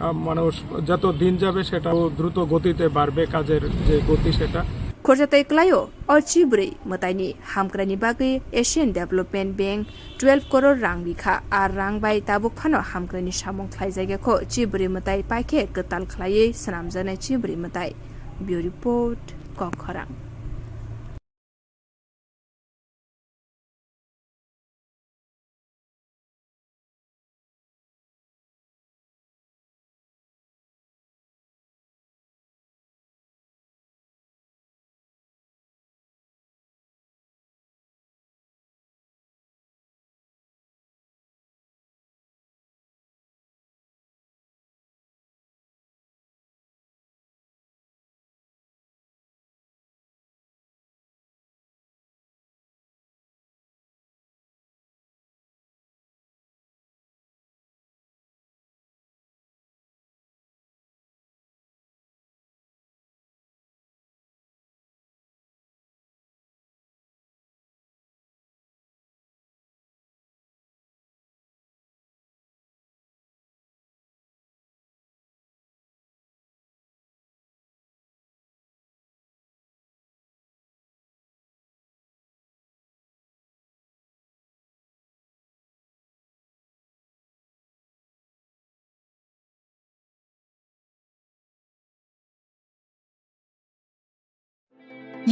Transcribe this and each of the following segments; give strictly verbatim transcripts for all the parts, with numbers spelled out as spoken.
আহ, মানুষ যত দিন যাবে সেটা দ্রুত গতিতে বাড়বে কাজের যে গতি সেটা। Khorsa tei kwlaio o chibwrwi mwtaini hamkraini bagwi Asian Development Bank twelve koror rang rikha. A rang bai tabuk phano hamkraini samung khlaijak ya kho. Chibwrwi mwtai paikhe kwtal khlaiwi swnamjaknai chibwrwi mwtai. Bureau Report, Kokkhorang.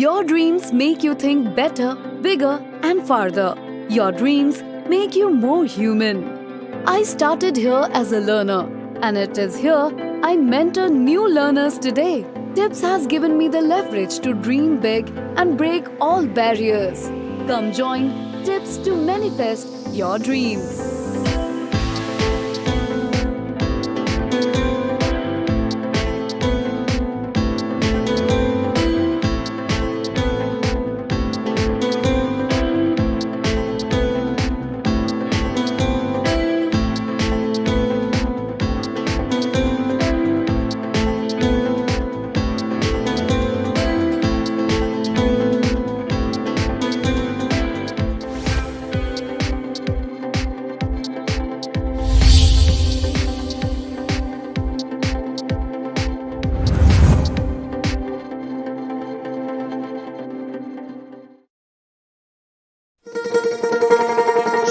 Your dreams make you think better, bigger, and farther. Your dreams make you more human. I started here as a learner, and it is here I mentor new learners today. Tips has given me the leverage to dream big and break all barriers. Come join Tips to manifest your dreams.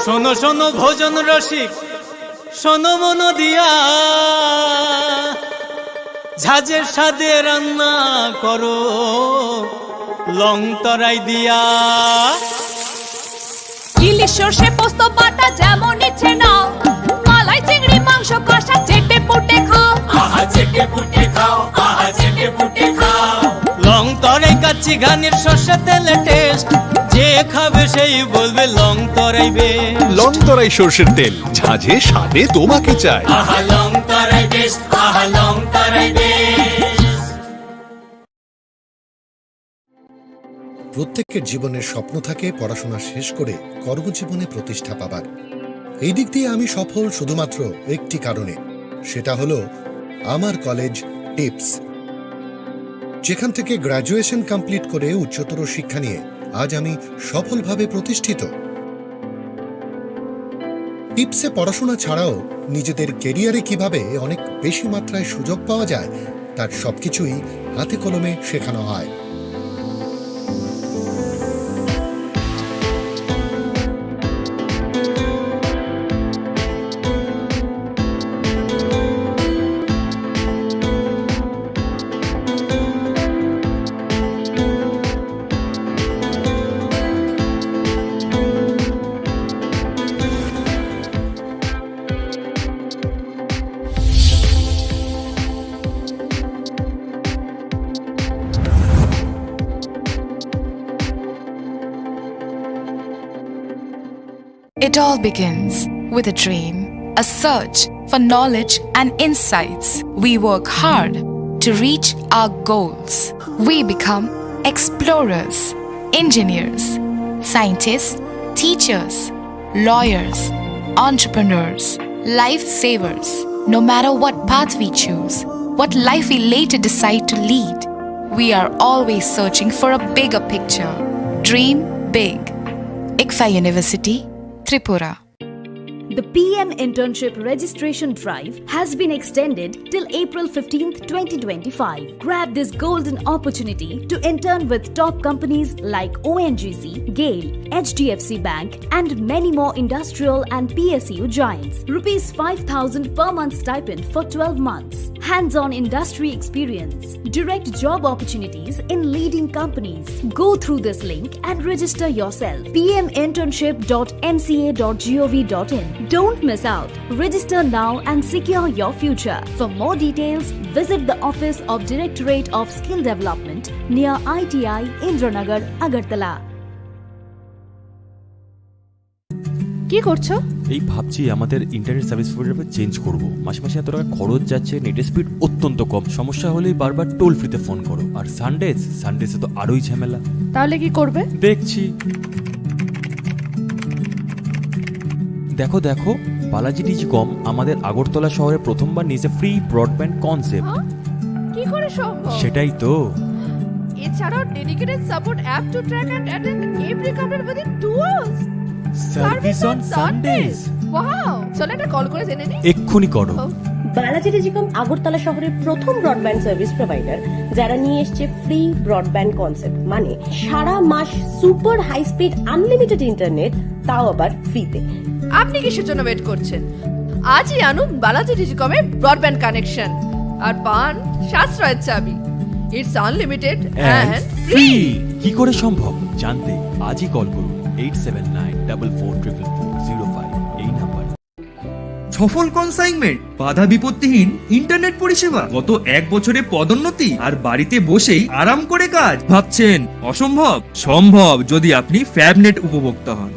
শোনো শোনো ভোজন রসিক, শোনো মন দিয়া, ঝাঁঝের স্বাদে রান্না করো লং তরাই দিয়া। ইলিশ সর্ষে পোস্ত বাটা যেমন ইচ্ছে নাও, মালাই চিংড়ি মাংস কষা চেটে পুটে খাও। আহা চেটে পুটে খাও, আহা চেটে পুটে খাও। লং তরাই কাচ্চি ঘানির সর্ষে তেলে টেস্ট, যে খাবে সেই বলবে লং তরাই বেশ। লং তরাই সর্ষের তেল, ঝাঁঝে স্বাদে তোমাকে চাই। আহা লং তরাই বেশ, আহা লং তরাই বেশ। প্রত্যেকের জীবনের স্বপ্ন থাকে পড়াশোনা শেষ করে কর্মজীবনে প্রতিষ্ঠা পাবার। এই দিক দিয়ে আমি সফল শুধুমাত্র একটি কারণে, সেটা হলো আমার কলেজ টিপস, যেখান থেকে গ্র্যাজুয়েশন কমপ্লিট করে উচ্চতর শিক্ষা নিয়ে আজ আমি সফলভাবে প্রতিষ্ঠিত। টিপসে পড়াশোনা ছাড়াও নিজেদের ক্যারিয়ারে কিভাবে অনেক বেশি মাত্রায় সুযোগ পাওয়া যায়, তার সবকিছুই হাতে কলমে শেখানো হয়। It all begins with a dream, a search for knowledge and insights. We work hard to reach our goals. We become explorers, engineers, scientists, teachers, lawyers, entrepreneurs, lifesavers. No matter what path we choose, what life we later decide to lead, we are always searching for a bigger picture. Dream big. ICFAI University, Tripura. The P M Internship Registration Drive has been extended till April fifteenth, twenty twenty-five. Grab this golden opportunity to intern with top companies like O N G C, GAIL, H D F C Bank, and many more industrial and P S U giants. Rupees five thousand per month stipend for twelve months. Hands-on industry experience. Direct job opportunities in leading companies. Go through this link and register yourself. P M internship dot M C A dot G O V dot in. Don't miss out. Register now and secure your future. For more details, visit the office of Directorate of Skill Development near I T I Indranagar, Agartala. কি করছো? এই ভাবছি আমাদের internet service provider change করব। মাসে মাসে এত টাকা খরচ যাচ্ছে, নেটের স্পিড অত্যন্ত কম। সমস্যা হলেই বারবার টোল ফ্রিতে ফোন করো। আর সানডেজ, সানডেজে তো আরোই ঝামেলা। তাহলে কি করবে? দেখছি। দেখো, দেখো, বালাজি টেলিকম আমাদের আগরতলা শহরে প্রথমবার নিয়েছে ফ্রি ব্রডব্যান্ড কনসেপ্ট। হ্যাঁ? কি করে সম্ভব? সেটাই তো। এছাড়াও dedicated support app to track and attend every complaint within two hours. Service on Sundays. Wow! চলো একটা কল করে জেনে নিই। এক্ষুনি করো। ও। বালাজি টেলিকম আগরতলা শহরের প্রথম ব্রডব্যান্ড সার্ভিস প্রোভাইডার, যারা নিয়ে এসছে ফ্রি ব্রডব্যান্ড কনসেপ্ট, মানে সারা মাস super high speed unlimited internet, তাও আবার ফ্রিতে। আপনি কিসের জন্য ওয়েট করছেন? আজই আনুন বালাজি টেলিকমের ব্রডব্যান্ড কানেকশন আর পান সাশ্রয়ের চাবি। It's unlimited and and free. Free. কি করে সম্ভব জানতে আজই কল করুন eight seven nine double four triple four zero five এই নাম্বার। সফল কনসাইনমেন্ট, বাধা বিপত্তিহীন ইন্টারনেট পরিষেবা। গত এক বছরে পদোন্নতি আর বাড়িতে বসেই আরাম করে কাজ। ভাবছেন অসম্ভব? সম্ভব, যদি আপনি ফ্যাবনেট উপভোক্তা হন।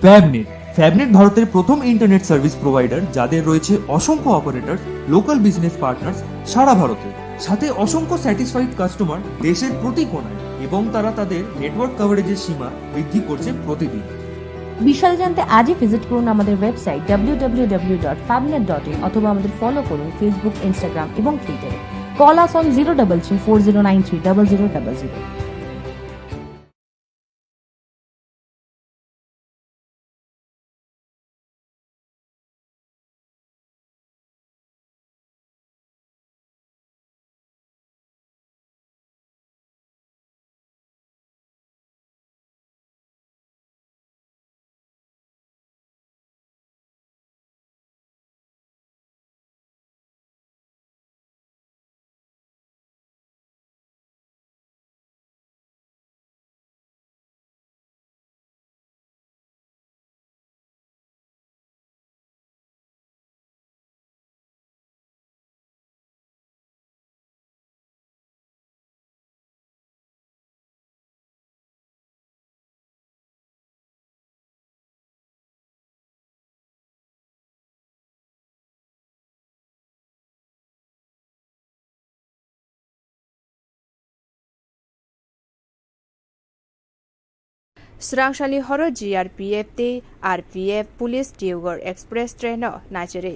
ফ্যাবনেট। ফ্যাবনেট ভারতের প্রথম ইন্টারনেট সার্ভিস প্রোভাইডার, যাদের রয়েছে অসংখ্য অপারেটর, লোকাল বিজনেস পার্টনার্স সারা ভারতে, সাথে অসংখ্য স্যাটিসফাইড কাস্টমার দেশের প্রতি কোণায়, এবং তারা তাদের নেটওয়ার্ক কভারেজের সীমা বৃদ্ধি করছে প্রতিদিন। বিশদ জানতে আজই ভিজিট করুন আমাদের website W W W dot ফ্যাবনেট ডট ইন অথবা আমাদের ফলো করুন ফেসবুক, ইনস্টাগ্রাম এবং টুইটারে। Call us on zero double three four zero nine three double zero double zero. Swrangsalni horo G R P F tei R P F police Deoghar Express train-o naisirwi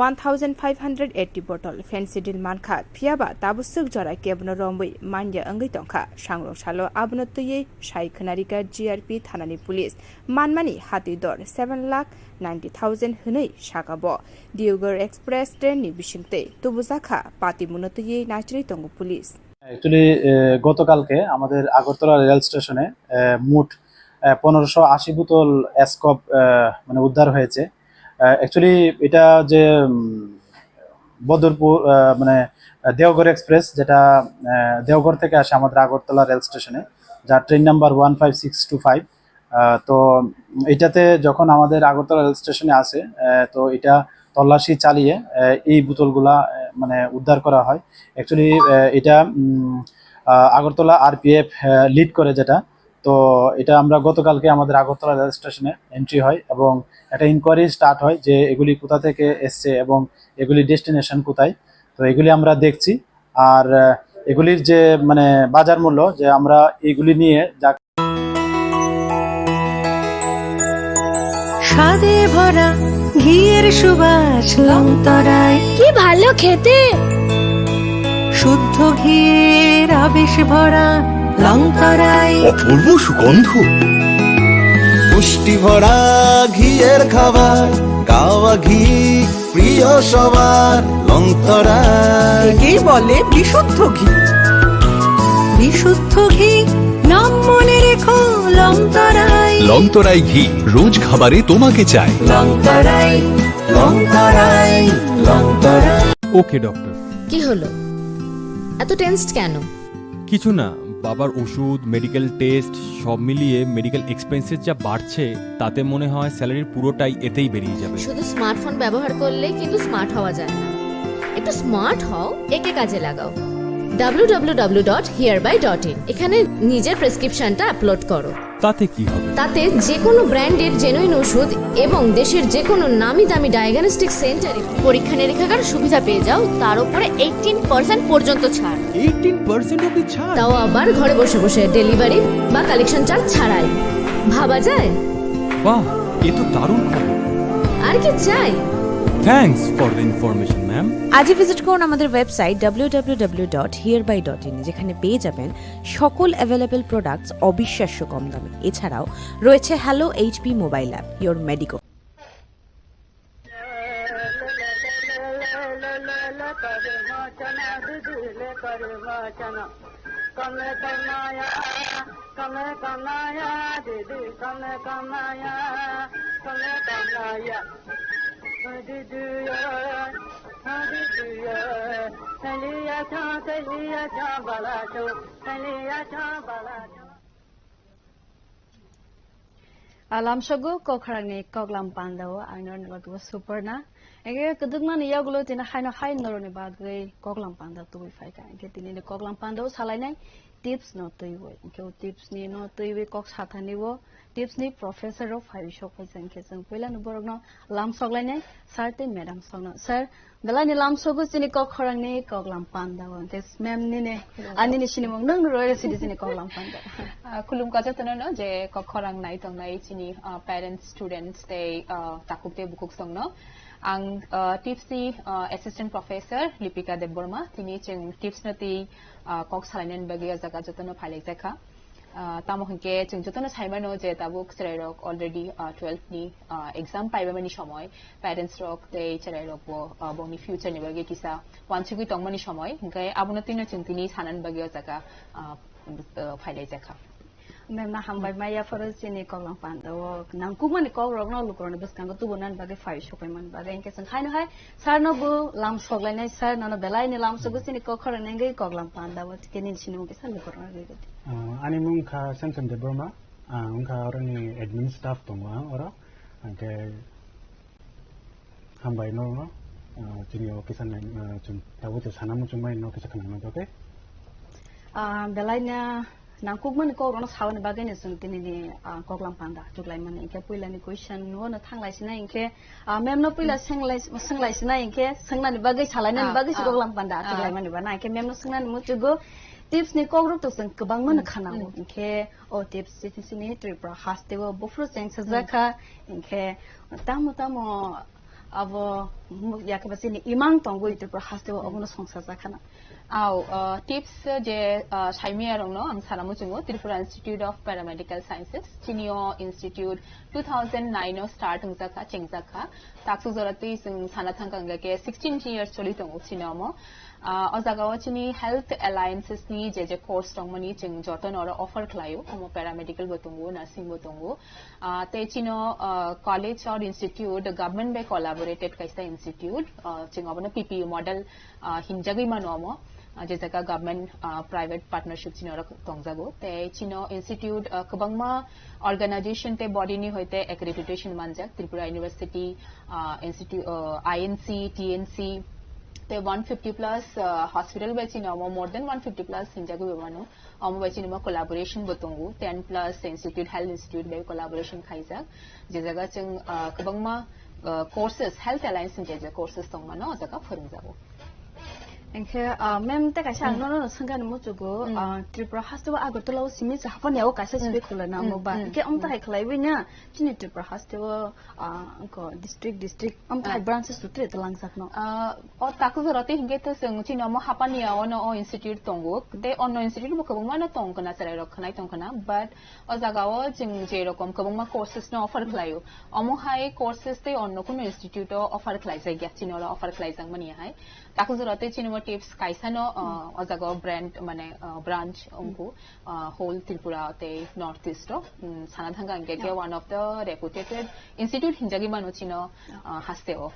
one thousand five hundred eighty bottle Phensedyl mankha, phiyaba tabuk swk jora kebono romwi manya wngwi tongkha. Sangrong salo abono twiwi sai khwnarikha G R P thanani police. Manmani hatwi dor seven lakh ninety thousand hwnwi sakha bo. Deoghar Express train-ni bisingtwi tubujakha patimungno twiwi naisirwi tongo police. Actually, ah, গতকালকে আমাদের Agartala rail স্টেশনে, আহ, মোট, আহ, পনেরোশো আশি বোতল অ্যাসকপ, আহ, মানে উদ্ধার হয়েছে। আহ, অ্যাকচুয়ালি এটা যে, উম, বদরপুর, আহ, মানে, আহ, দেওঘর এক্সপ্রেস, যেটা, আহ, দেওঘর থেকে আসে আমাদের আগরতলা রেল স্টেশনে, যার train number one five six two five. আহ, তো এটাতে যখন আমাদের আগরতলা রেল স্টেশনে আসে, আহ, তো এটা তল্লাশি চালিয়ে, আহ, এই বোতলগুলা, আহ, মানে উদ্ধার করা হয়। অ্যাকচুয়ালি, আহ, এটা, উম, আহ, আগরতলা আরপিএফ, আহ, লিড করে যেটা। তো এটা আমরা গতকালকে আমাদের আগরতলা রেল স্টেশনে এন্ট্রি হয় এবং একটা ইনকোয়ারি স্টার্ট হয় যে এগুলি কোথা থেকে এসছে এবং এগুলি ডেস্টিনেশন কোথায়। তো এগুলি আমরা দেখছি। আর, আহ, এগুলির যে, মানে, বাজার মূল্য, যে আমরা এগুলি নিয়ে যা স্বাদে ভরা ঘিয়ের সুবাস লংতরায়। কি ভালো খেতে! শুদ্ধ ঘিয়ের আবেশ ভরা লংতরায়। অপূর্ব সুগন্ধ। পুষ্টি ভরা ঘিয়ের খাবার। কাওয়া ঘি প্রিয় সবার লংতরাই। একেই বলে বিশুদ্ধ ঘি। বিশুদ্ধ ঘি, নাম মনে রেখো, লংতরাই। লংতরাই ঘি, রোজ খাবারে তোমাকে চাই। লংতরাই, লংতরাই, লংতরাই। ওকে ডক্টর। কি হলো? এত টেন্সড কেন? কিছু না, বাবার ওষুধ, মেডিকেল টেস্ট, সব মিলিয়ে মেডিকেল এক্সপেন্সেস যা বাড়ছে, তাতে মনে হয় স্যালারির পুরোটাই এতেই বেরিয়ে যাবে। শুধু স্মার্টফোন ব্যবহার করলে কিন্তু স্মার্ট হওয়া যায় না। একটু স্মার্ট হও, একে কাজে লাগাও। ডাব্লিউ ডাব্লিউ ডাব্লিউ ডট হিয়ারবাই ডট ইন, এখানে নিজের প্রেসক্রিপশনটা আপলোড করো। তাতে কি হবে? তাতে যে কোনো ব্র্যান্ডের জেনুইন ওষুধ এবং দেশের যে কোনো নামি দামি ডায়াগনস্টিক সেন্টারে পরীক্ষা নিরীক্ষার সুবিধা পেয়ে যাও, তার উপরে এইটিন পার্সেন্ট পর্যন্ত ছাড়। এইটিন পার্সেন্ট অব্দি ছাড়? তাও আবার ঘরে বসে বসে, ডেলিভারি বা কালেকশন চার্জ ছাড়াই। ভাবা যায়? বাহ, এ তো দারুণ খবর। আর কি চাই? Thanks for the information, ma'am. আজই ভিজিট করুন আমাদের website W W W dot হিয়ারবাই ডট ইন, যেখানে পেয়ে যাবেন সকল অ্যাভেলেবল প্রোডাক্টস অবিশ্বাস্য কম দামে। এছাড়াও রয়েছে hello HP mobile app, your medico. A lamsogo kokhrangni koklam pandao ang norokni bagwi bo Suparna. Ege kwdwkmani yagulo tini haino hai norokni bagwi koklam panda tubui phaikha. Hwnkhe tinini koklam pandao salainai tips no twiwi. Hwnkhe o tips ni no twiwi kok sathani o tips ni professor rok phaiwi sok phaisa. Hwnkhe chwng puilano borokno lamsok lainai sir tei madam sokno. Sir, Belai ni lamsogo chini kok khorang ni koklam panda o. Hwnkhe ma'am nini, ah, nini sinimung nwng roi rw sidi chini koklam panda. Ah, khulumkha jotono no je kok khorang nai tongnai chini, ah, parents, students tei, ah, takhuk tei bukhuk songno. Ang, ah, tips ni, ah, assistant professor Lipika Debbarma, tini chwng tips no tei, ah, kok salainani bagwi o jaga jotono phailaijak kha. Ah, tamo hwnkhe chwng jotono saimano je tabuk chwrairok already, ah, twelve ni, ah, exam paibamani somoi, parents rok tei chwrairokbo, ah, bongni future ni bagwi kisa uansugwi tongmani somoi, hwnkhe abono twino chwng tini sanani bagwi o jaga, ah, ah, phailaijak kha. Ma'am no hambai maya phoro chini koklam panda o nangkukmani kokrokno lukurokni bwskango tubunani bagwi phai sopaimani bagwi, hwnkhe chwng haino hai Sir no bo lam soklainai, sir nono belai ni lam sogwi chini kok khorang nengwi koklam panda bo tini sini mungkhe sir bo korokna rwi rwdi. Ah, ani mung kha Samson Debbarma, ang wngkha oroni admin staff tongo ang oro, hwnkhe hambai norokno, ah, chini o kisa nai, ah, chwng tabuk je sana muchungmani no kisa khwnana bagwi. Ah, belai na Nangkukmani kokrokno sabani bagwino chwng tinini, ah, koklam panda achuk laimani. Hinkhe puilani question no thang lai sinai hinkhe, ah, ma'am no puila senglai, senglai sinai hinkhe swngnani bagwi salainani Ah, bagwi se ah, koklam panda achuk ah. Laimani ba na. Hinkhe ma'am no swngnani muchugo tips ni kokrok to chwng kwbangma no Mm, khana o. Mm. Hinkhe o tips chini chini Tripura haste o buphuru cheng sajak kha. Hinkhe tamo tamo abo mu-, yakhe ba chini imang tongwi Tripura haste o obono songsa jak khana. Au, uh, tips je, uh, saimaya rokno ang sana muchungo Tripura Institute of Paramedical Sciences, chini o institute two thousand nine o start wngjakha, chengjakha. Taksuk jora twi chwng sana thangkha hwnkhe sixteen years choli tongo chini omo. Uh, o jaga o chini health alliances ni je je course tongmani chwng jotono oro offer khlaio, omo paramedical bo tongo, nursing bo tongo. Ah, tei chino, ah, college or institute, government bai collaborated kaisa institute, ah, chwng obono P P U model, ah, hinjagwi mano omo, ah, je jaga government, ah, private partnership chino rok tongjago. Tei chino institute, ah, kwbangma organization tei body ni hoite accreditation manjak, Tripura University, ah, institute, ah, I N C, T N C, tei one fifty plus, ah, hospital bai chino omo more than one fifty plus hinjagwi mano. Omo bai chini mo collaboration bo tongo, ten plus Institute, Health Institute bai collaboration khaijak. Je jaga chwng, ah, kwbangma, ah, courses, Health Alliance ni je je courses tongmano o jaga phwrwngjago. Engkhe, ah, ma'am, tei kaisa ang nono swngkha muchugo, ah, Tripura haste o Agartala o simi cha hapani o kaisa simi khulai na mo ba. Engkhe omo tahai khlaiwi na chini Tripura haste o, ah, ko district, district, omo tahai branches sutre to langsak no. Ah, o taku jora tei hingke to chwng chini omo hapani o no o institute tongo. Tei ono institute bo kwbangma no tong kana, chwrai rok khnai tong kana. But o jaga o chwng je rokom kwbangma courses no offer khlaio. Omo hai courses tei onno kuno institute o offer khlaijak ya, chini oro offer khlaijak mani hai. Takhuk jora tei chini o tips kaisa no, uh, o jaga o brand mane, uh, branch wngkhu, uh, whole Tripura tei North East o, um, sana thangkha hingke ke one of the reputed institute hinjagwi mano chino, uh, haste o.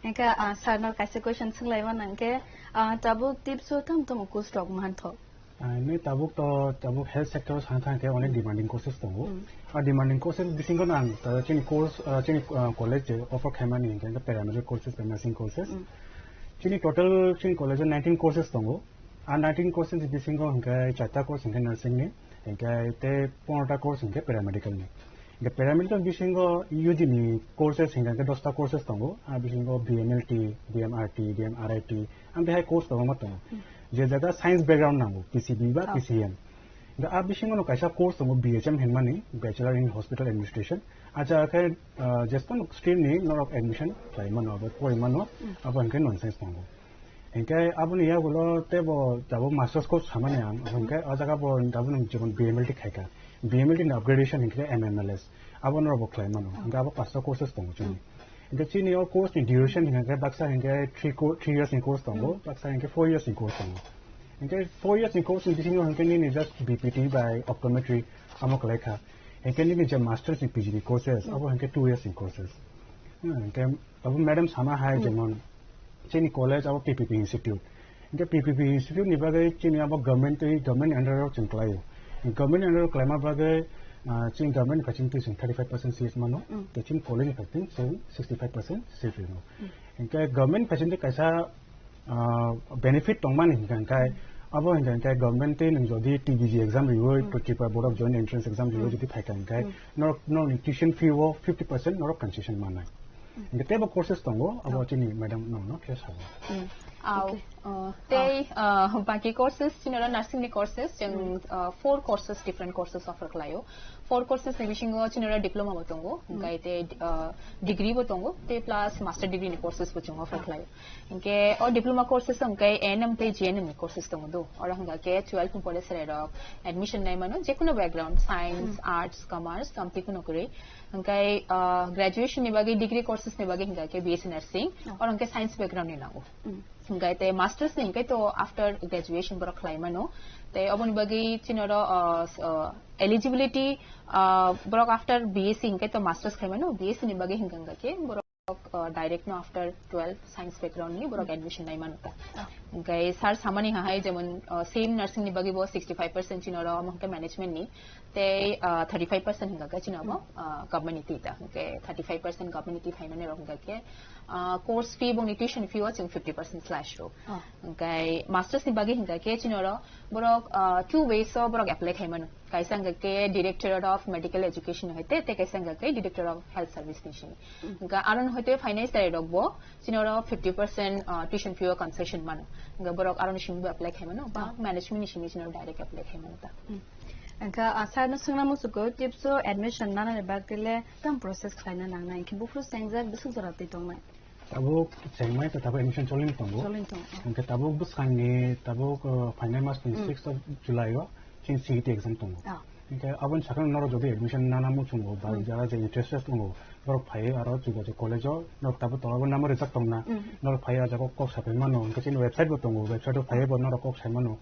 Hingke, uh, sir no kaisa question swnglaima nangke, uh, tabuk tips o tam tamo course rok manthok? Ani tabuk to, tabuk health sector o sana thang khe onek demanding courses tongo. A demanding courses bisingo no ang, uh, chini course, uh, chini, uh, college je offer khaimani hingkhe paramedical courses, nursing courses. Chini total chini college o nineteen courses tongo. A nineteen courses bisingo hingkhe charta course hingkhe nursing ni, hingkhe tei pondro ta course hingkhe paramedical ni. Hingke paramedical bisingo U G ni courses hingka hingke dosta courses tongo, a bisingo B M L T, B M R T, B M R I T, ang tei hai course tongo ma tongo. Je jaga science background nango, P C B ba P C M. Hingke a bisingo no kaisa course tongo B H M hinmani, Bachelor in Hospital Administration. A jaga khe, ah, jespan stream ni norok admission khlai mano, abo pori mano, abo hingke non science tongo. Hingke aboni yagulo tebo tabuk masters course samani ang, hingke o jaga bo tabuk nwng jemon B M L T khaika, B M L T ni upgradation hingke M M L S, abo norok bo khlai mano, hingke abo pasta courses tongo chini. Hingke chini o course ni duration hingke baksa hingke three co-, three years ni course tongo, baksa hingke four years ni course tongo. Hingke four years ni course ni bisingo hingke nini just B P T bai optometry amo khlai kha. Hingke nini je masters ni P G ni courses, abo hingke two years ni courses. Hmm, hingke abo madam sama hai jemon chini college abo P P P institute. Hingke P P P institute ni bagwi chini abo government tei government under o chwng khlaio. Government under o khlaima bagwi, ah, chini government ni facility chwng thirty five percent seat mano, tei chini college ni facility chwng sixty five percent seat rwno. Hingke government facility kaisa, ah, benefit tongmani hingka hingkai, abo hingka hingkai government tei nwng jodi T B G exam riwi, Tripura Board of Joint Entrance Exam riwi jodi phaika hingkai, norok, norokni tuition fee o fifty percent norok concession manai. Hingke teibo courses tongo, abo chini madam nokno khe sabo. Au, uh, tei, uh, baki courses, chinoro nursing ni courses, chwng, uh, four courses, different courses offer khlaio. Four courses ni bisingo chinoro diploma bo tongo, hingkai tei, uh, degree bo tongo, tei plus master degree ni courses bo chwng offer khlaio. Hingke o diploma courses hingke A N M tei G N M ni courses tongo do. Oro hingka ke twelve ni pore serai rok admission nai mano, je kuno background, science, arts, commerce, samti kuno kwrwi. Hingke, ah, graduation ni bagwi, degree courses ni bagwi hingka ke B S C nursing, oro hingke science background ni nango. Hingke te masters ni hingke to after graduation borok khlai mano. Te oboni bagwi chinoro, ah, s-, ah, eligibility, ah, borok after B S C hingke to masters khlai mano, B S C ni bagwi hingka hingka ke borok, ah, direct no after twelve science background ni borok admission nai mano ta. Hingke sir samani hahai jemon, ah, same nursing ni bagwi bo sixty five percent chinoro omo hingke management ni. Tei, ah, thirty five percent hingka khe chini omo, ah, government ni twi ta. Hingke thirty five percent government ni twi phaimani rok hingka khe, ah, course fee bongni tuition fee o chwng fifty percent slash rw. Hingke masters ni bagwi hingka khe chini oro borok, ah, two ways o borok apply khai mano. Kaisa hingka khe Directorate of Medical Education ni hai te, tei kaisa hingka khe Directorate of Health Service ni simi. Hingka aro ni hai te finance rok bo chini oro fifty percent, ah, tuition fee o concession mano. Hingka borok aro ni simi bo apply khai mano, ba management ni simi chini oro direct apply khai mano ta. Hingke, ah, sir no swngna muchugo, tips o admission nana ni bagwi le tam process khlaina nangnai, hingke buphuru chengjak bwswk jora twi tongnai? Tabuk chengmai khe tabuk admission cholini tongo. Cholini tongo. Hingke tabuk bwskangni tabuk, uh, phainai mas ni sixth of July o chini C E T exam tongo. Ah. Hingke aboni sakang norok jodi admission nana muchungo ba jara je interested tongo, norok phai aro Chubachu college o norok tabuk tola bo number rijak tongna. Norok phai o jaga kok sapai mano, hingke chini website bo tongo, website o phai bo norok kok sai mano.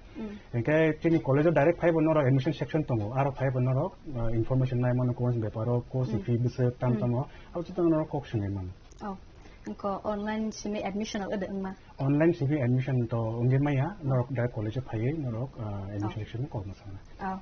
Hingke chini college o direct phai bo norok admission section tongo, aro phai bo norok, uh, information nai mano course ni beparo, course ni fee bwswk tam tamo, abo joto norok kok swngwi mano. Oh, hingke online simi admission o ede wngma? Online simi admission to wngwi maya, norok direct college o phaiwi norok, uh, admission section o kok ma sana. Oh.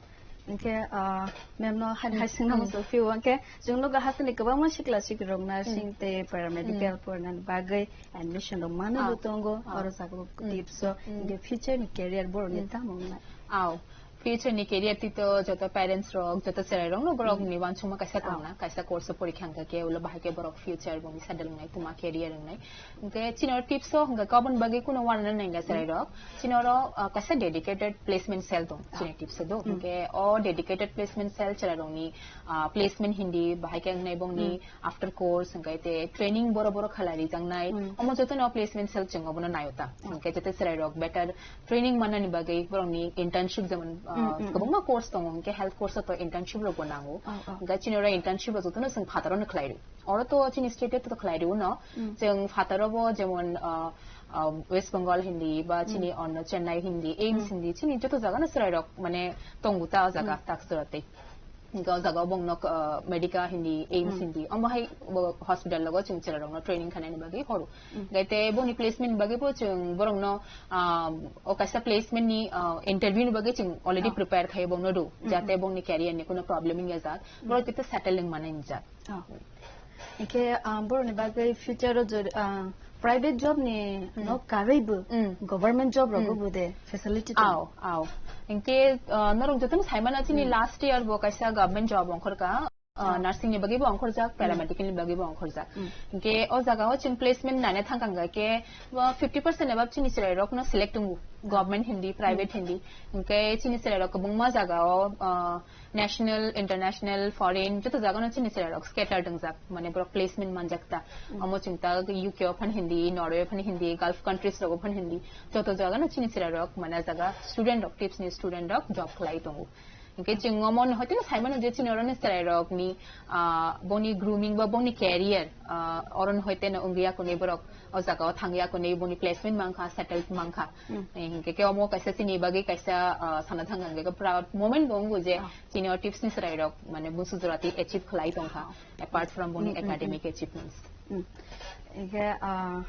Hingke, ah, ma'am no hai, hai swngna muchung phio, hingke chwng logo hasteni kwbangma sikla sikli rok nursing tei paramedical pornani bagwi admission rok manwi bo tongo, oro jaga bo tips o, hingke future ni career borok ni tamo wngnai? Au. Future ni career twi to joto parents rok, joto chwrai rok no borok ni uansukma kaisa tong na, kaisa course o porikha hwnkha khe ulo bahai khe borok future boni settle wngnai, tuma career wngnai. Hwnkhe chini oro tips o hwnkha khe aboni bagwi kuno uanana nangya chwrai rok. Chini oro, ah, kaisa dedicated placement cell tong chini tips o do. Hwnkhe o dedicated placement cell chwrai rok ni, ah, placement hindi bahai khe wngnai bongni after course hwnkhe te training boro boro khalai rijaknai. Omo joto no placement cell chwng obono naio ta. Hwnkhe joto chwrai rok better training manani bagwi borokni internship jemon, ah, kwbangma course tongo, hwnkhe health course o to internship rokbo nango. Hwnkhe chini oro internship rok jotono chwng phataro no khlai rw. Oro to chini state o to khlai rw no. Chwng phataro bo jemon, ah, ah, West Bengal hindi ba chini onno Chennai hindi, AIIMS hindi, chini joto jaga no chwrai rok mane tongo ta o jaga taksora tei. Hingke o jaga o bongno, ah, Medica hindi, AIIMS hindi, omo hai bo hospital logo chwng chwrairokno training khainani bagwi horo. Hingke te boni placement ni bagwi bo chwng borokno, ah, o kaisa placement ni, ah, interview ni bagwi chwng already prepare khai bongno rw, jate bongni career ni kuno problem wngya jak, borok jate settle wng manai wng jak. Oh. Hingke, ah, borokni bagwi future o jor-, ah, private job ni no karwi bo, government job rogo bo de facility tongo. Aw, aw. Hingke, ah, norok jotono saimano chini last year bo kaisa government job ongkhorka, ah, nursing ni bagwi bo ongkhorjak, paramedical ni bagwi bo ongkhorjak. Hingke o jaga o chwng placement nana thangkha hingke bo fifty percent above chini chwrai rokno select tongo, government hindi, private hindi. Hingke chini chwrai rok kwbangma jaga o, ah, national, international, foreign, joto jaga no chini chwrai rok scattered wngjak, mane borok placement manjak ta. Omo chwng ta U K o phan hindi, Norway o phan hindi, Gulf countries rogo phan hindi, joto jaga no chini chwrai rok, mane jaga student rok, tips ni student rok job khlai tongo. Hingke chwng omo no hoiteno sai mano je chini oro ni chwrai rok ni, ah, boni grooming ba boni career, ah, oro no hoiteno wngya kuni borok o jaga o thangya kuni boni placement mankha, settled mankha. Eh, hingke ke omo kaisa chini bagwi kaisa, ah, sana thang hingke proud moment bo wngo je chini o tips ni chwrai rok mane busu jora twi achieve khlai tongkha, apart from boni academic achievements. Mm. Hingke, ah,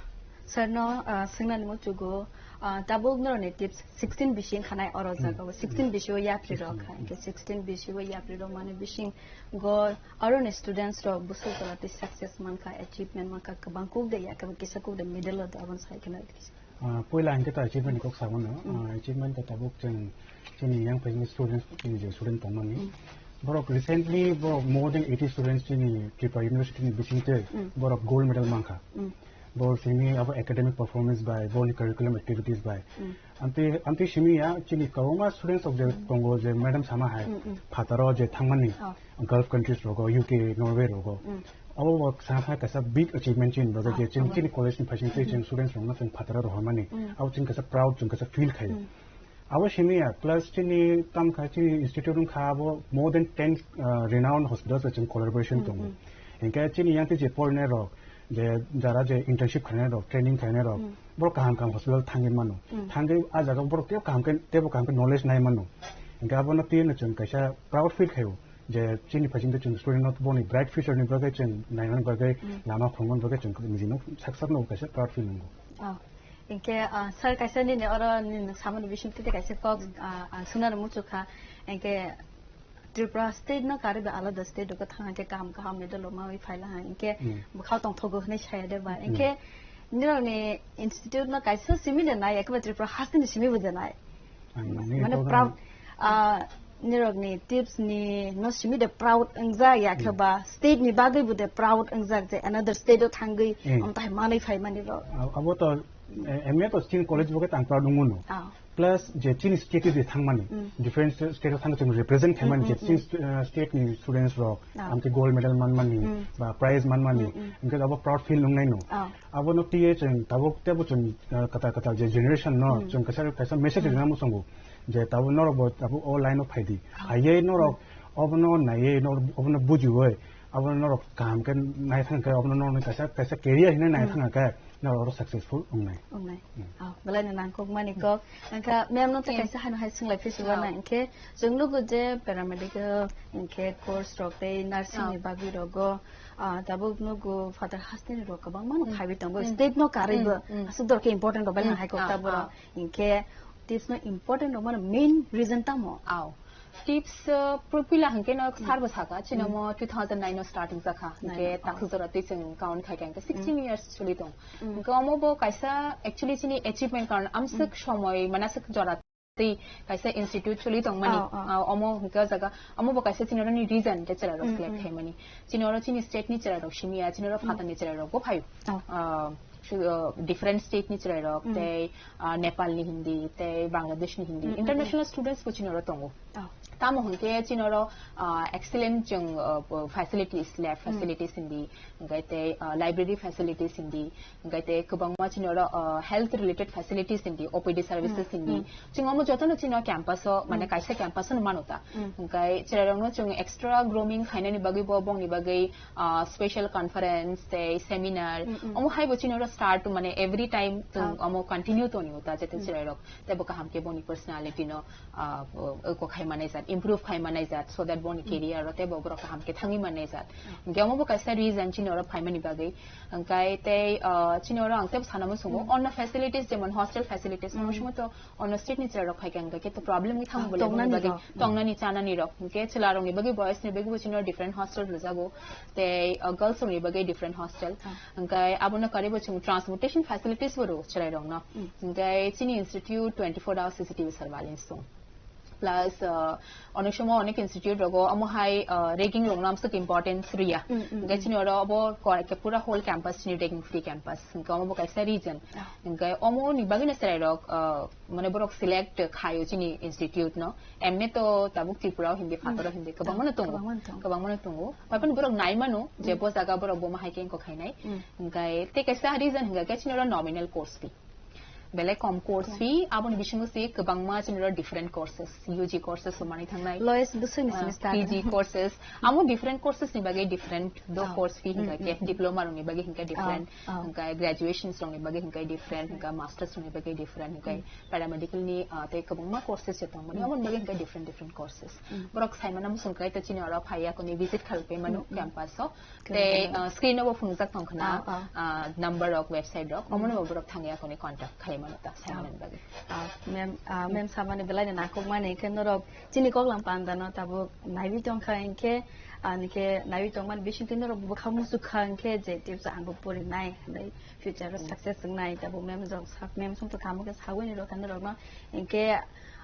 sir no, ah, swngnani muchugo, ah, tabuk noroni tips sixteen bising khanai oro jaga o, sixteen bising o yapri rok kha, hingke sixteen bising o yapri rok mane bising go aro ni students rok busu jora twi success mankha, achievement mankha, kwbang kuk de ya, kwbang kisa kuk de middle o de aboni sai kheno. Ah, puila hingke ta achievement ni kok samano. Ah, achievement ta tabuk chwng chini young professional students, chini je student tongmani. Borok recently borok more than eighty students chini Tripura University ni bisingtwi borok gold medal mankha. Borok chini abo academic performance bai, borokni curriculum activities bai. Amtwi, amtwi simi ya chini kwbangma students rok je tongo je madam sama hai phataro je thangmani. Gulf countries rogo, U K, Norway rogo. Abo bo sana thang kaisa big achievement chini bagwi je chini, chini college ni phaising tei chini students rokno chwng phataro rohormani. Abo chini kaisa proud, chwng kaisa feel khaio. Abo simi ya, plus chini tam kha, chini institute wng kha abo more than ten, uh, renowned hospitals bai chwng collaboration tongo. Hingke chini yang tei je porinai rok, je jara je internship khainai rok, training khainai rok, borok kaham kaham hospital thangwi mano. Thangwi a jaga borok tebo kaham khe, tebo kaham khe knowledge nai mano. Hingke abono twi no chwng kaisa proud feel khaio. Je chini phaising twi chwng student no boni bright future ni bagwi chwng nainani bagwi lama khumani bagwi chwng nijino sak sakno kaisa proud feel nango. Oh. Hingke, ah, sir kaisa nini oro nini samani bising twi kaisa kok, ah, ang swngnani muchukha. Hingke Tripura state no karwi ba alada state o thang hingke kaham kaham medal rok mawi phaila ha. Hingke bwkhao tongthogo hinwi saya de ba. Hingke nirokni institute no kaisa simi de nai, ekbar Tripura hasteni simi bo de nai. Ang nini mane program proud, ah, nirokni tips ni no simi de proud wngjak ya khe ba state ni bagwi bo de proud wngjak je another state o thangwi amtai manwi phai mani rok. Ab-, abo to, eh, M A to chini college bo khe tang proud wngmano. Ah. Plus je chini state o je thangmani, different state o thangwi chwng represent khaimani je chini st-, eh, state ni students rok amtwi gold medal manmani ba prize manmani, hingke abo proud feel wngnai no. Ah. Abono twiwi chwng tabuk tebo chwng, ah, kwtal kwtal je generation no chwng kaisa kaisa message rwna muchungo je tabuk norok bo tabuk o line o phaidi. Phaiwi norok obono naiwi norok obono bujiwi abono norok kaham khe nai thang khe obono norokni kaisa kaisa career hinwi nai thang khe norok oro successful wngnai. Wngnai. Oh, belai no nangkuk mani kok. Angkha ma'am no kaisa hano hai swnglaiphi sugo na hingkhe chwng nugo je paramedical hingkhe course rok tei nursing ni bagwi rogo. Ah, tabuk nugo Father Hasteni rok kwbangma no phaiwi tongo. State no karwi bo aswk dor khe important rok belai hai kok ta borok. Hinkhe tips no important rok mano main reason tamo? Aw. Tips, uh, pr-, puila hinkhe no sir bo saka, chini mo two thousand nine no start wngjakha. Hinkhe takhuk jora twi chwng count khai khe sixteen years choli tong. Hinkhe omo bo kaisa actually chini achievement karon amswk somoi manaswk jora tei kaisa institute choli tongmani. Oh, oh. Ah, omo hwnkhe o jaga, omo bo kaisa chini oroni reason je chwrai rok Mm, select mm. khaimani. Chini oro chini state ni chwrai rok simi ya, chini oro Mm. phatar ni chwrai rok bo phaio. Oh. Ah, su-, ah, different state ni chwrai rok, Mm. tei, ah, Nepal ni Hindi, tei Bangladesh ni Hindi. Mm, mm, mm. International students bo chini oro tongo. Oh. Tamo hwnkhe chini oro, ah, excellent chwng, ah, facilities, lab Mm. facilities hindi, hwnkhe tei, ah, library facilities hindi, hwnkhe tei kwbangma chini oro, ah, health related facilities hindi, O P D services Mm, hindi. mm. Chwng omo jotono chini o campus o, mane Mm. kaisa campus o no mano ta. Mm. Hwnkhe chwrairokno chwng extra grooming khainani bagwi bo bongni bagwi, ah, special conference tei seminar, Mm, mm. omo hai bo chini oro start mane every time chwng Ah. omo continue toni o ta jete Mm. chwrairok tei bo kaham khe boni personality no ah, o, o, kok khai manai jat, improve khai manai jat, so that boni Hmm. career o teibo borok kaham khe thangwi manai jat. Hmm. Hwnkhe omo bo kaisa reason chini oro phaimani bagwi. Hwnkhe tei, ah, chini oro ang teibo sana muchungo, Hmm. onno facilities, jemon hostel facilities, Hmm. omo somoi to onno state ni chwrai rok phai khe, hwnkhe to problem wngwi thango Ah, bole boni tongnani bagwi, rok. Hmm. tongnani chanani rok. Hwnkhe chwla rokni bagwi, boys ni bagwi bo chini oro different hostel rijak o, tei, ah, girls rokni bagwi different hostel. Ah. Hwnkhe abono karwi bo chwng transportation facilities bo rw chwrai rokno. Hmm. Hwnkhe chini institute twenty-four hours C C T V surveillance tong. Plus, uh, onek somo onek institute rogo omo hai, uh, ragging rok no amsuk importance riya. Mm, mm, Hwnkhe mm. chini oro obo ko-, ke pura whole campus chini ragging free campus. Hwnkhe omo bo kaisa reason. Ah. Hwnkhe omo ni bagwi no chwrai rok, uh, mane borok select khaio chini institute no. Emni to tabuk Tripura o hindi, phataro Mm. hindi, kwbangma no tongo. Kwbangma no tongo. Kwbangma no tongo. Paipano borok nai mano je Mm. bo jaga borok bo ma hai khe engko khainai. Mm. Hwnkhe tei kaisa reason hwnkhe chini oro nominal course fee. Belai kom course Kom. fee, aboni bisingo se kwbangma chini oro different courses, U G courses bo manwi thangnai. Lowest bwswkni Ah, semester. P G courses, amo different courses ni bagwi different do Oh. course fee hingka Mm, ke, mm, mm. diploma rokni bagwi hingka different, Oh, oh. hingka graduations rokni bagwi hingka different, hingka masters rokni bagwi different, hingka Mm. paramedical ni, ah, tei kwbangma courses se tongmani, Mm. aboni bagwi hingka different, different courses. Mm. Borok saimano muchung kai to chini oro phaiya koni visit khalpai mano Mm, mm. campus o. Tei, Kwbangma. ah, screen o bo phunukjak tong khna, Ah, ah. ah, number rok, website rok, Mm. omono bo borok thangwi akhorni contact khai mano ta, sai Ah. manani bagwi. Ah, ma'am, ah, ma'am samani belai no nangkukmani, hwnkhe norok chini koklam panda no tabuk naiwi tong kha, hwnkhe, ah, hwnkhe naiwi tongmani bisingtwi norok bwkha muchuk kha, hwnkhe je tips ang bo porinai, hwnwi future o Mm. success wngnai, tabuk ma'am rok sa-, ma'am song to tamo khe sagwi ni rok kha norok no, hwnkhe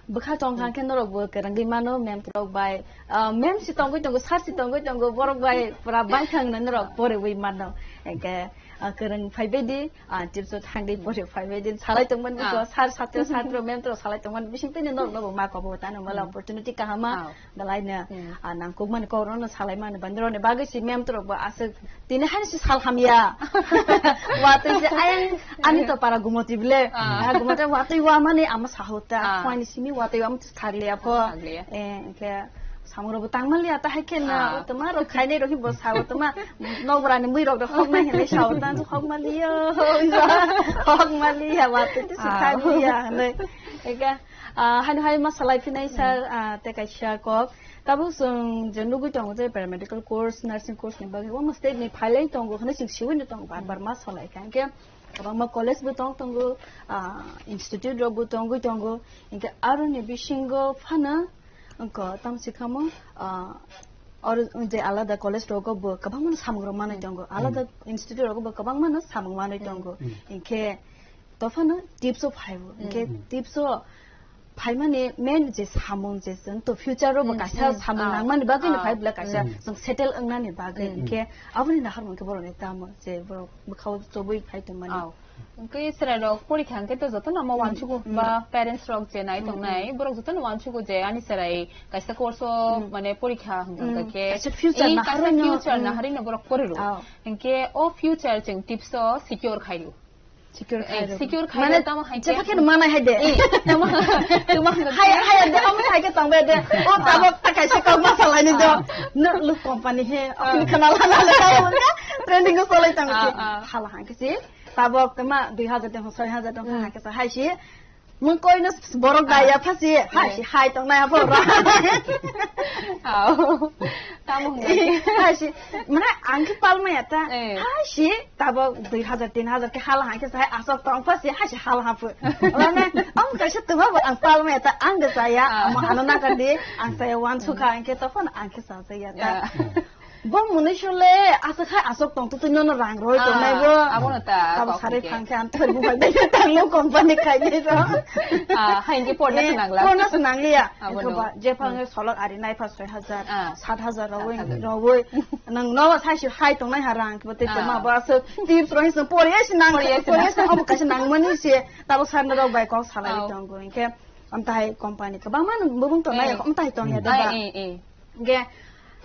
Bwkha tong kha khe norok bo kwrwngwi mano, mem rok bai, ah, mem si tongwi tongo, sir si tongwi tongo, borok bai pura bai thang na norok poriwi mano. Hwnkhe, ah, kwrwng phai bai di, ah, tips o thang di, pori phai bai di, salai tong mani Ah. ko, sir, satro, satro, mem rok salai tong mani, bising tini norok no bo ma kobo, tano mala Hmm. opportunity kahama, Ah. belai no, Hmm. ah, nangkuk mani kok rok no salai mani, bani rok ni bagwi si mem rok bo aswk Tini hani si sal hamya. Watwi je ayang ani to para gumoti bile. Ah. Ah, gumoti watwi wa mani ama sahuta. Ah. Khwani simi watwi wa mutu thagliya pho. Thagliya. Eh, ke samuro bo tangmaliya ta hai khe na. Ah. Utma ro khainai ro hi bo sao tma. Nogra ni mui rok do khok nai hinai sao ta khok maliya. Khok maliya watwi si Ah. thagliya hinai. Eka, ah, hani hai ma salai phinai sir, ah, te kaisa kok. Tabuk chwng je nugwi tongo je paramedical course, nursing course ni bagwi omo state ni phailai tongo hwnwi chwng siwi no tongo, bar bar ma salai kha. Hinkhe kwbangma college bo tong tongo, ah, institute rok bo tongwi tongo. Hinkhe aroni bisingo phano wngkha tamo se khamo, ah, oro je alada college rogo bo kwbangma no samung rok manwi tongo, alada institute rogo bo kwbangma no samung manwi tongo. Hinkhe Tophano tips o phaibo. Hinkhe Mm. tips o phaimani main je samung je chwng to future o bo Mm, kaisa mm, samung ah, nangmani bagwi no ah, phai bwla kaisa mm. chwng settle wngnani bagwi. Mm. Hinkhe aboni naharmung khe borokni tamo je borok bwkhao chobwi phai tongmani. Ah. Hinkhe chwrai rok porikha hinkhe to jotono omo Mm, uansugo mm. ba parents rok je nai Mm, tongnai mm. borok jotono uansugo je ani chwrai kaisa course o Mm. mane porikha hwnkha Mm. khe Kaisa future ei kaisa naharwi no, future mm. naharwi no borok pori rw. Ah. Hinkhe o future chwng tips o secure khai rw. Secure Eh, khai rw. Secure khai Mane, rw tamo hai jepha khe. Khe mana hai de. Eh, tamo, tamo hai Hai, hai de, omo hai khe tong be de. O Ah. tabok ta kaisa kok ma salai ni do. Ah. No, look company he, Ah. okhini khana la la le ka wanga. Trending o solai tong Ah, si. Ah. Hala hang si. Tabok tama dui hajar tong, soi hajar tong Hmm. ha khe sa hai si. Mung koi no borok Ah. daya pha si. Hai Eh. si, hai tong na ya borok. Ah. Tamo hwnwi. Hai si, mane ang khe palmaya ta. Eh. Hai si, tabok dui hajar, tin hajar khe hala hang khe sai asok tong pha si, hai si hala haphu. Mane, ang kaisa tuma bo ang palmaya ta, ang de saya, Ah. amo ano na ka di, ang saya wan sukha, ang khe tophon ang khe sa saya ta. Yeah. Bo mwnwi sule aswk hai aswk tong, twi nono rang roi tongnai bo. Ah, abono ta, Abo kok sarai hwnkhe. Phang khe ang thar buphai bai tanglo company khai dai ro. Ah, hai hwnkhe porna Eh, swnangla. Porna swnangliya. Abono. Hwnkhe ba, je phang Hmm. solok ari nai pha soi hajar, Ah. sat hajar roi, Sat hajar. roi. Nang no sai si hai tongnai ha rang, bo te Ah. ma ba aswk tips roi sung poriya si nang, Poriya si poriya nang. si nang, obo kaisa nangmani si, tabo sarna rok bai kok salai Oh. tongo. Hwnkhe, amtai company kwbangma nang bubung tongnai, Eh. amtai tongya Hmm. deba. Ai, eh, eh. Ge,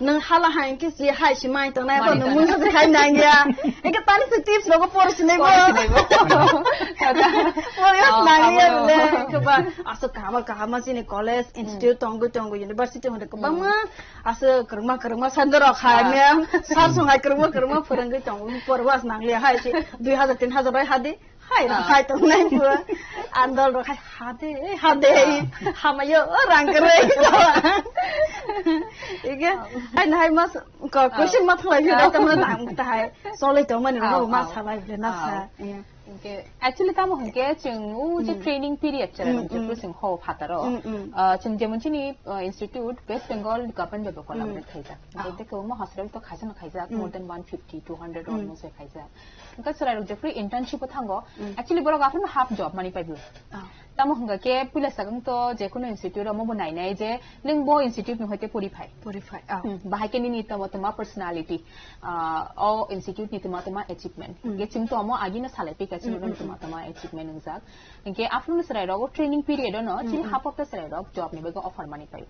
nang hala hai ke si hai si mai tongnai, Mai bo nang tongnai. mungsa se khai nang ya. Eke tani se tips logo por sinai bo. Por sinai bo. Por ya Oh, nang ya abo. le, ke ba, aso kahama, kahama sini college, Hmm. institute tonggo, tonggo, university hone ke Hmm. bangma, aso kerma, kerma sandoro khai Ah. me, sar song hai kerma, kerma puranggo tonggo, por was nang le hai si, dui hajar, tin hajar bai hadi. Hai, Ah. hai tongnai pura. Andol rok hai hade, hade. Ah. Hamayo, oh, rang kwrwi. Ige, Ah. hai na hai mas, ko, Ah. question ma thalai phira Ah. tamo nang ta hai. Solai tongmani Ah, rok ma ah. salai phira na Ah. sa. Iya. Hwnkhe, actually tamo hwnkhe chwng o je Hmm. training period chwrai Hmm, rok hmm. jephru chwng ho phataro. Hmm, hmm. Ah, chwng jemon chini, ah, institute West Bengal government bai bo collaborate Hmm. khaijak. Ah. Tei kwbangma hospital to khaijano khaijak, Hmm. more than one fifty, two hundred Hmm. almost khaijak. Hwnkhe chwrairok jephru internship o thango, Mm. actually borok aphano half job mani paibo. Ah. Tamo hwnkha khe puila swkang to jekunu institute omo bo nainai je nwng bo institute ni hoite pori phai. Pori phai, ah. Hmm, bahai khe nini tamo tama personality, ah, o institute ni tama tama achievement. Mm. Hwnkhe chwng to omo agino salai phika chwng Mm, no mm, tama mm. tama achievement wngjak. Hwnkhe aphano chwrairok o training period o no chini Mm, mm. half of the chwrairok job ni bagwi offer mani pai.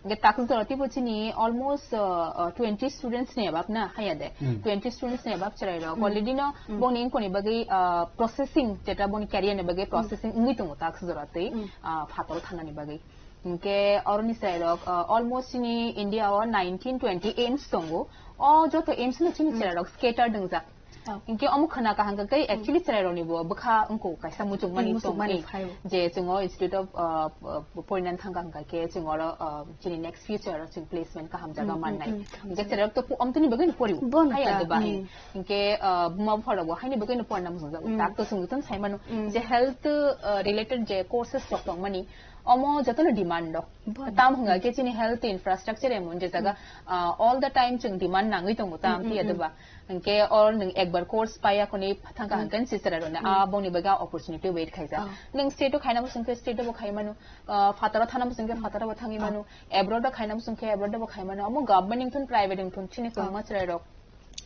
Hwnkhe takhuk jora teibo chini almost, uh, uh, twenty students ni above na haya de. Hmm. Twenty students ni above chwrai rok. Hmm. Already no Hmm. boni wngkoni bagwi, uh, processing, jeta boni career ni bagwi Hmm. processing wngwi tongo takhuk jora tei, Hmm. uh, phataro thanani bagwi. Hwnkhe oroni chwrai rok, uh, almost chini India o nineteen twenty aims tongo. O joto aims no chini Hmm. chwrai rok scattered wngjak. Oh. Hwnkhe omo khwna kaham khe, Hmm. actually chwrairokni bo bwkha wngkuk kaisa muchungmani Hmm, tong, muchungmani eh, phai. Je chwng o Institute of, uh, uh, porinani thangkha hwnkha khe chwng oro, uh, chini next future o chwng placement kaham jaga Hmm, hmm, mannai. Hmm. Hwnkhe chwrairok to po-, omtwini bagwino pori o. Bono Haya ta, de ba, hmm. eh. Hwnkhe, uh, buma bupha rok bo haini bagwino porina muchungjak. Hmm. Tak to chwng jotono sai mano. Hmm. Je health, uh, related je courses rok tongmani, omo jotono demand rok. Bono. Tam hwnkha Hmm. khe chini health infrastructure emon je jaga, Hmm. uh, all the time chwng demand nangwi tongo tam Hmm, hmm, phiya de hmm. ba. Hwnkhe or nwng ekbar course paiya khoni thangkha Hmm. hwnkhe se chwrairokni Hmm. a bongni bagwi a opportunity wait khaijak. Ah. Nwng state o khaina bo chwngkhe state o bo khai mano, ah, phataro thana bo chwngkhe Hmm. phataro bo thangwi Ah. mano, abroad o khaina bo chwngkhe abroad o bo khai mano. Omo government wngthun private wngthun chini Ah. kwbangma chwrairok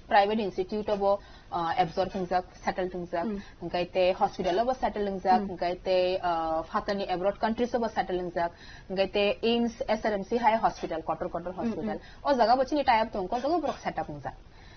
private institute o bo, ah, absorb wngjak, settle wngjak. Hmm. Hwnkhe tei hospital o bo settle wngjak, Hmm. hwnkhe tei, ah, phatarni abroad countries o bo settle wngjak, hwnkhe tei aims, S R M C hai hospital, kotor kotor Hmm, hospital. hmm. O jaga bo chini tie up tong khe o jaga borok set up wngjak.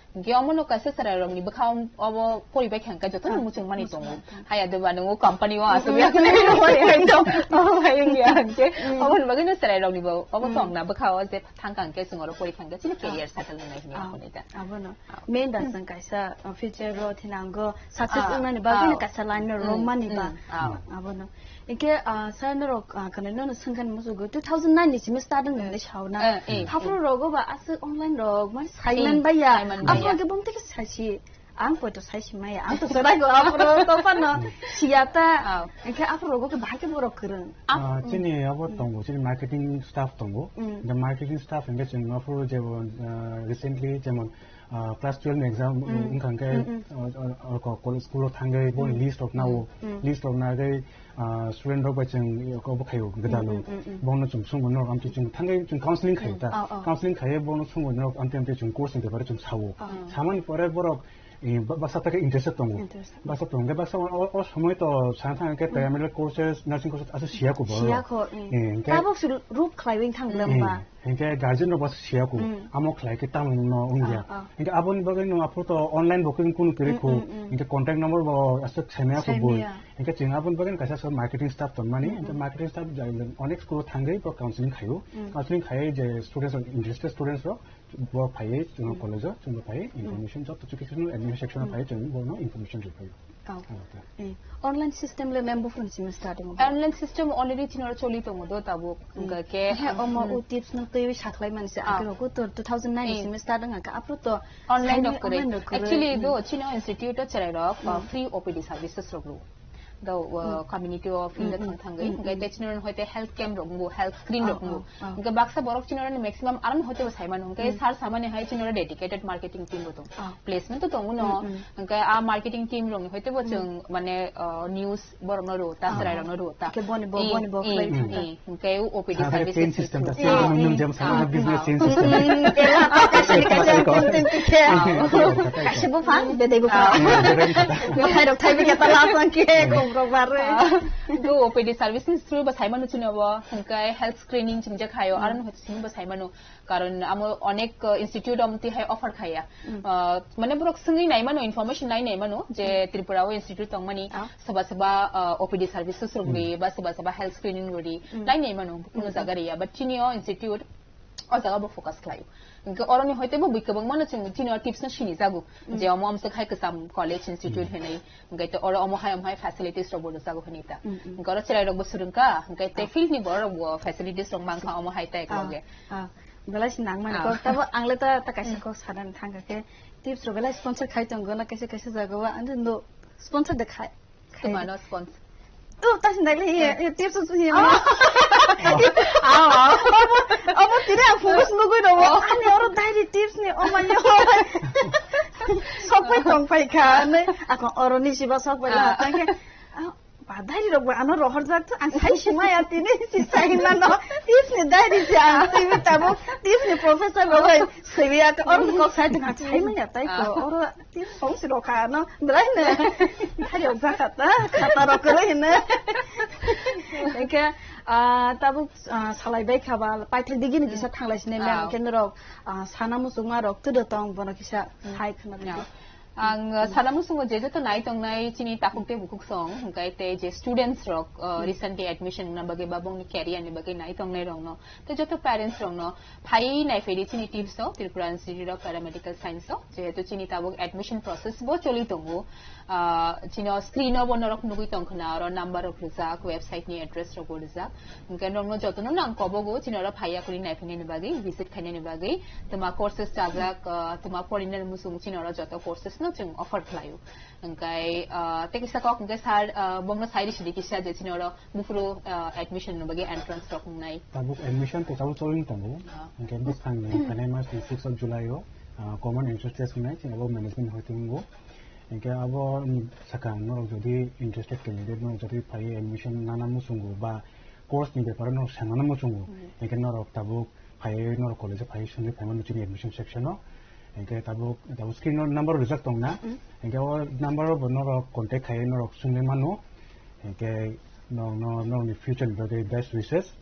Hwnkhe omono kaisa chwrairokni bwkha obo poribai kha hwnkhe jotono Ah, muchungmani muchungmani tongo. tongo. Haya deba nungo company o aswk Hmm. yakni poribai tong. Obo hai wngya hwnkhe Hmm. oboni bagwino chwrairokni bo obo Hmm. tongna bwkha o je thangkha hwnkhe chwng oro pori thangkhe chini Ah. career settle wngnai hwnwi Ah, aphunai da. Abono. Ah. Main da chwng kaisa, uh, future o thinango success Ah, wngnani bagwino ah. kaisa line no Hmm, romani ba. Hmm, ah. Abono. Hwnkhe, ah, sir norok, ah, khwnwi nono swngkha ni muchungo two thousand nine ni simi start wng Eh. hinwi sao na. Eh, eh, Haphuru eh. rogo ba aswk online rok mani sai Eh, man baiya. sai man baiya. Aphuru khe bumtwi khe saisi. Ang poito saisi maya. Ang to chwrai go aphuru to phano siya ta. Ah. Hwnkhe aphuru rogo khe bahai khe borok kwrwng. Ah, Hmm. chini abo Hmm. tongo, chini marketing staff tongo. Hmm. The marketing staff hwnkhe chwng aphuru jebo, ah, recently jemon ah, class twelve ni exam Mm. wngkha hwnkhe, Mm, mm. ah, ah, ah, ko-, college school o thangwi boni Mm. list rok nao, Mm, mm. list rok nagwi, ah, student rok bai chwng obo khaio gwdalo. Mm, mm, mm, mm. Bono chwng swngo norok amtwi chwng thangwi chwng counseling khaio Mm. ta. Oh, oh. Counseling khaiwi bono swngo norok amtwi amtwi chwng course ni bepare chwng sao. Oh. Samani pore borok, eh, ba-, baksa ta khe interested tongo. Interested. Baksa tongo, baksa o, o, o somoi to sana thang khe Mm. paramedical courses, nursing courses aswk siya ko borok. Siya ko, mm. Eh, hwnkhe Tabok se rup khlaiwi thang Mm. ba. Hingke guardian rok bo siya ku, Mm. amo khlai khe tamo no wngya. Ah, ah. Hingke aboni bagwi no aphuru to online bo kunu kunu kwrwi Mm, khu. Mm, mm. Hingke contact number bo aswk saimaya khu Saimaya. bui. Hingke chwng aboni bagwi no kaisa so marketing staff tongmani, Mm, hingke mm. marketing staff jai onek school o thangwi bo counseling khaio. Mm. Counseling khaiwi je students rok, interested students rok bo phaiwi chwng Mm. college o chwng bo phaiwi Mm. information joto educational admission section o Mm. phaiwi chwng bo no information rwphai. Oh. Ano ta. Eh, online system le mem buphuru simi start wngo ba? Online system already chini oro choli tongo do tabuk. Hmm. Hingke ke, He, hmm. omo u tips no twi sakhlai mani se Ah. Ake rok to two thousand nine Eh. simi start wngkha aphuru to Online saini rok kwrwi. Online rok kwrwi. Actually, Hmm. do chini institute o cherai rok, uh, Hmm. free O P D services rok rw. the uh, community o field o thang thangwi. Hwnkhe tei chini oro hoite health camp rok wngo, health screen rok wngo. Hwnkhe baksa borok chini oro ni maximum aro hoite bo sai mano. Hwnkhe sir samani hai chini oro dedicated marketing team bo tongo. Placement to tongo no. Hwnkhe a marketing team rok ni hoite bo chwng mane uh, news borok no rwo ta, chwrai rok no rwo ta. Hwnkhe boni bo, boni bo khlai thang ta. Hwnkhe O P D service train system ta, system. Nung jam sama business train system. Kaisa bupha, bedai bupha. Bwkhai rok thaibi khe ta last one khe kok rok bare. Go O P D service ni through ba sai manu chini bo, hwnkhe health screening chini je khayo, aro no sini bo sai manu. Karon amo onek uh, institute amti hai offer khaya. Uh, mane borok swngwi nai mano, information nai nai mano je Tripura o institute tongmani soba soba uh, O P D services rok ri ba soba soba health screening rok ri nai nai mano kuno jaga riya, but chini o institute o jaga bo focus khlai. Hwnkhe oroni hoite bo bui kwbangma no chwng chini o tips no sini jago je omo amswk hai kwcham college institute hinwi, hwnkhe to oro omo hai omo hai facilities rok bo rwjago hinwi ta. Hwnkhe oro chwrai rok bo swrwngkha, hwnkhe te field ni borok rok bo facilities rok mankha omo hai tai kok ge. Belai se nangmani kok. Tabo ang le ta, ta kaisa kok sanani thangkha khe tips rok belai sponsor khai tongo na kaisa kaisa jaga o. Ang no sponsor de khai. Tuma no sponsor. Tu ta sin dai le ye, ye tips su ye. Abo tire ang focus nugui no. Ani oro diary tips ni o ma yo. Sok pai tong pai kha ne. Ako oro ni siba sok pai la tang khe. Ba diary rok bo ano rohor jak to ang sai simaya tini si sai mano. Tips ni diary si ang tini tabo tips ni professor rok hai sibia ka or kok sai tong sai maya tai ko or tips song si rok ano belai ne. Diary rok jak ta khata rok ko ne. Engke tabo salai bai khaba paithak digi ni kisa thanglai sine mem ke norok sana musukma rok tudo tong bono kisa sai khna. Ang uh, sana musungo je joto nai tongnai chini takhuk tei bukhuk song, hwnkhe tei je students rok uh, recently admission wngna bagwi ba bongni career ni bagwi nai tongnai rokno, tei joto parents rokno phai nai phaidi chini tips o Tripura Institute of Paramedical Science o, jehetu chini tabuk admission process bo choli tongo. Uh, chini o screen o bo norok nugwi tongkhna, oro number rok rijak, website ni address rok bo rijak. Hwnkhe norokno jotono nang kobogo, chini oro phaiya kuri naiphainani bagwi, visit khainani bagwi, tuma courses chajak, uh, tuma porinani muchung chini oro joto courses no chwng offer khlaio. Hwnkhe, uh, tei kisa kok hwnkhe sir, uh, bongno sai risi di kisa je chini oro buphuru, uh, admission ni bagwi entrance rok wngnai. Tabuk admission to tabuk cholini tongo. Ah. Hwnkhe bwskangni phainai mas ni six of July o, uh, common entrance test wngnai, chini abo management ni hoite wngo. Hwnkhe abo ni sakang norok jodi interested candidate norok jodi phaiwi admission nana muchungo ba course ni beparo norok sanana muchungo, hwnkhe norok tabuk phaiwi norok college o phaiwi swngwi phaimano chini admission section o. Hwnkhe tabuk, tabuk screen o number rijak tongna. Hwnkhe o number o bo norok contact khaiwi norok swngwi mano. Hwnkhe norokno norokni future ni bagwi best wishes.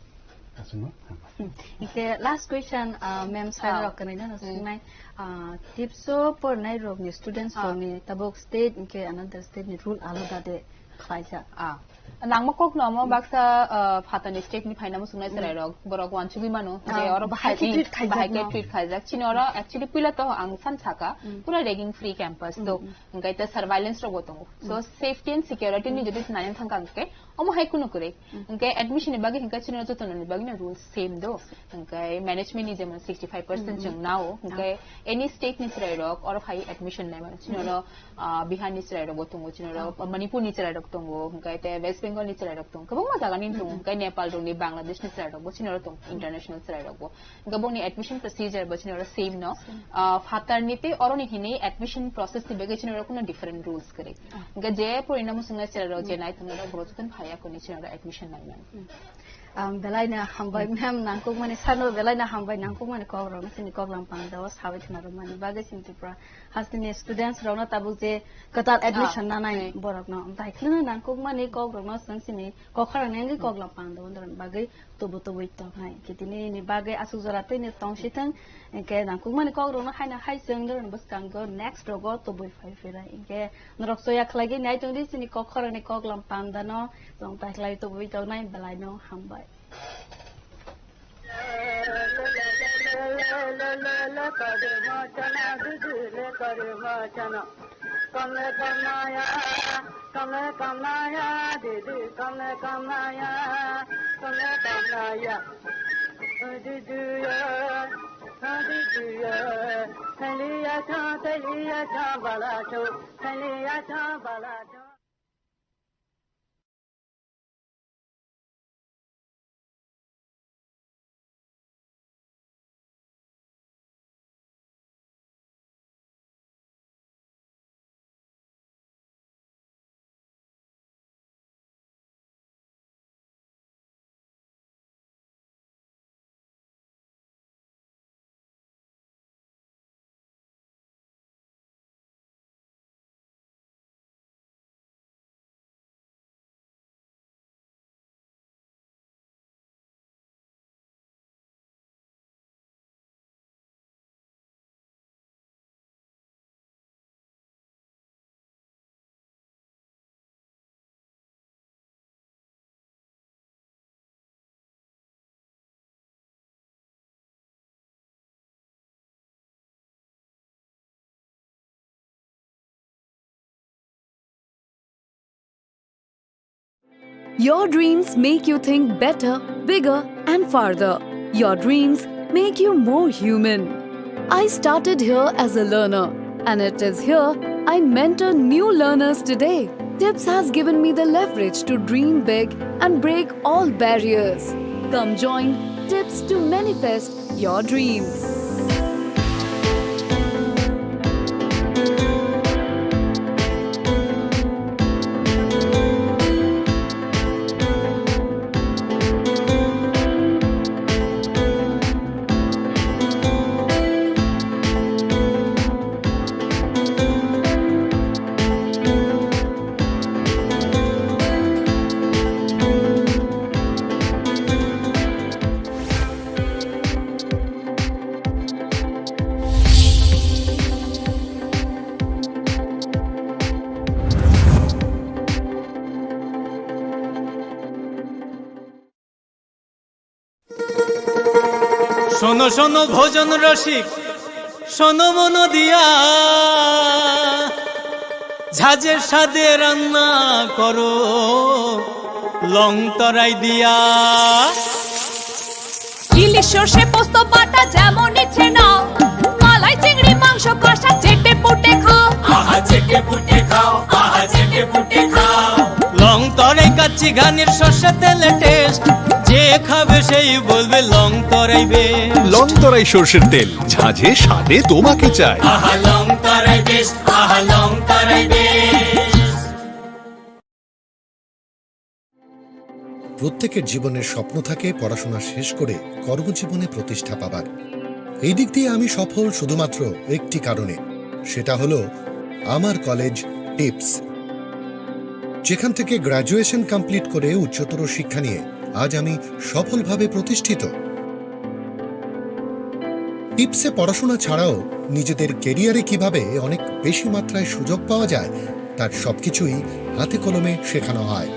Aswkno. Hwnkhe last question, uh, ma'am sir rok kwrwino no swngnai, uh, tipso pornai rokni students rokni tabuk state hwnkhe another state ni rule alada de khlaijak. Ah. Nangma kok no omo baksa, uh, phatani state ni phaina muchungnai chwrai rok, borok wansugwi mano je oro bahai khe treat khaijak bahai khe no. Treat khaijak. Chini oro actually puila to ang san saka, pura ragging free campus to, hwnkhe ta surveillance rok bo tongo. So safety and security ni jodi nai thangkha hwnkhe omo hai kunu kwrwi. Hwnkhe admission ni bagwi hwnkhe chini joto ni bagwi no rules same do. Hwnkhe management ni jemon sixty five percent chwng nao, hwnkhe any state ni chwrai rok oro phai admission nai mano. Chini oro, ah, Bihar ni chwrai rok bo tongo, chini oro Manipur ni chwrai rok tongo, hwnkhe te West Bengal ni chwrai rok tongo, kwbangma jaga ni tongo, hwnkhe Nepal rok ni, Bangladesh ni chwrai rok bo chini oro tongo, international chwrai rok bo. Hwnkhe bongni admission procedure bo chini oro same no. Ah, phatar ni tei oro ni hinwi admission process ni bagwi chini oro kuno different rules kwrwi. Hwnkhe je porina muchungnai chwrai rok je nai tongnai rok borok jotono phaiya kuni chini oro admission nai mano. Ang belai no hambai ma'am nangkukmani sano belai no hambai nangkukmani kok rok no chini koklam panda o sabai khna rwmani bagwi chini Tripura hasteni students rok no tabuk je kwtal admission nanai borok no daikhli no nangkukmani kok rok no chwng chini kok khorang ni wngwi koklam panda o bagwi tubu tubui tongnai. Hwnkhe tini ni bagwi aswk jora twi ni tong si thwng. Hwnkhe nangkukmani kok rok no haino hai chwng norok ni bwskango next rogo tubui phai phinai. Hwnkhe norok choya khlai gwi nai tong di chini kok khorang ni koklam panda no. Chwng tai khlai tubui tongnai belai no hambai. Kamle kamnaya, kamle kamnaya, didi kamle kamnaya, kamle kamnaya. Didiya, didiya, thaliya cha, thaliya cha, bala cha, thaliya cha, bala cha. Your dreams make you think better, bigger, and farther. Your dreams make you more human. I started here as a learner, and it is here I mentor new learners today. Tips has given me the leverage to dream big and break all barriers. Come join Tips to manifest your dreams. শোনো শোনো ভোজন রসিক, শোনো মন দিয়া, ঝাঁঝের স্বাদে রান্না করো লং তরাই দিয়া। ইলিশ সর্ষে পোস্ত বাটা যেমন ইচ্ছে নাও, মালাই চিংড়ি মাংস কষা চেটে পুটে খাও। আহা চেটে পুটে খাও, আহা চেটে পুটে খাও। লং তরাই কাচ্চি ঘানির সর্ষে তেলে টেস্ট, যে খাবে সেই বলবে লং তরাই বেশ। লং তরাই সর্ষের তেল, ঝাঁঝে স্বাদে তোমাকে চাই। আহা লং তরাই বেশ, আহা লং তরাই বেশ। প্রত্যেকের জীবনের স্বপ্ন থাকে পড়াশোনা শেষ করে কর্মজীবনে প্রতিষ্ঠা পাবার। এই দিক দিয়ে আমি সফল শুধুমাত্র একটি কারণে, সেটা হলো আমার কলেজ টিপস, যেখান থেকে গ্র্যাজুয়েশন কমপ্লিট করে উচ্চতর শিক্ষা নিয়ে আজ আমি সফলভাবে প্রতিষ্ঠিত। টিপসে পড়াশোনা ছাড়াও নিজেদের ক্যারিয়ারে কিভাবে অনেক বেশি মাত্রায় সুযোগ পাওয়া যায়, তার সবকিছুই হাতে কলমে শেখানো হয়।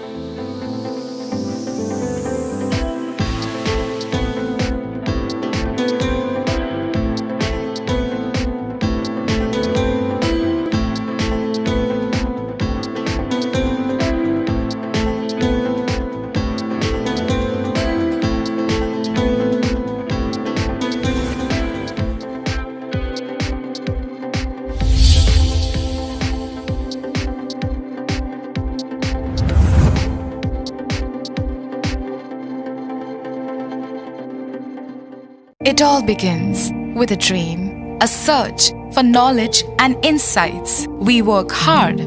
It all begins with a dream, a search for knowledge and insights. We work hard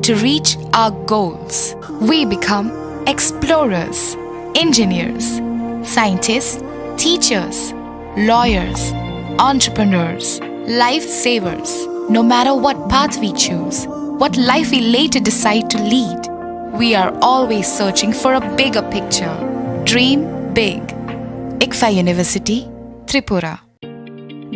to reach our goals. We become explorers, engineers, scientists, teachers, lawyers, entrepreneurs, lifesavers. No matter what path we choose, what life we later decide to lead, we are always searching for a bigger picture. Dream big. ICFAI University, Tripura.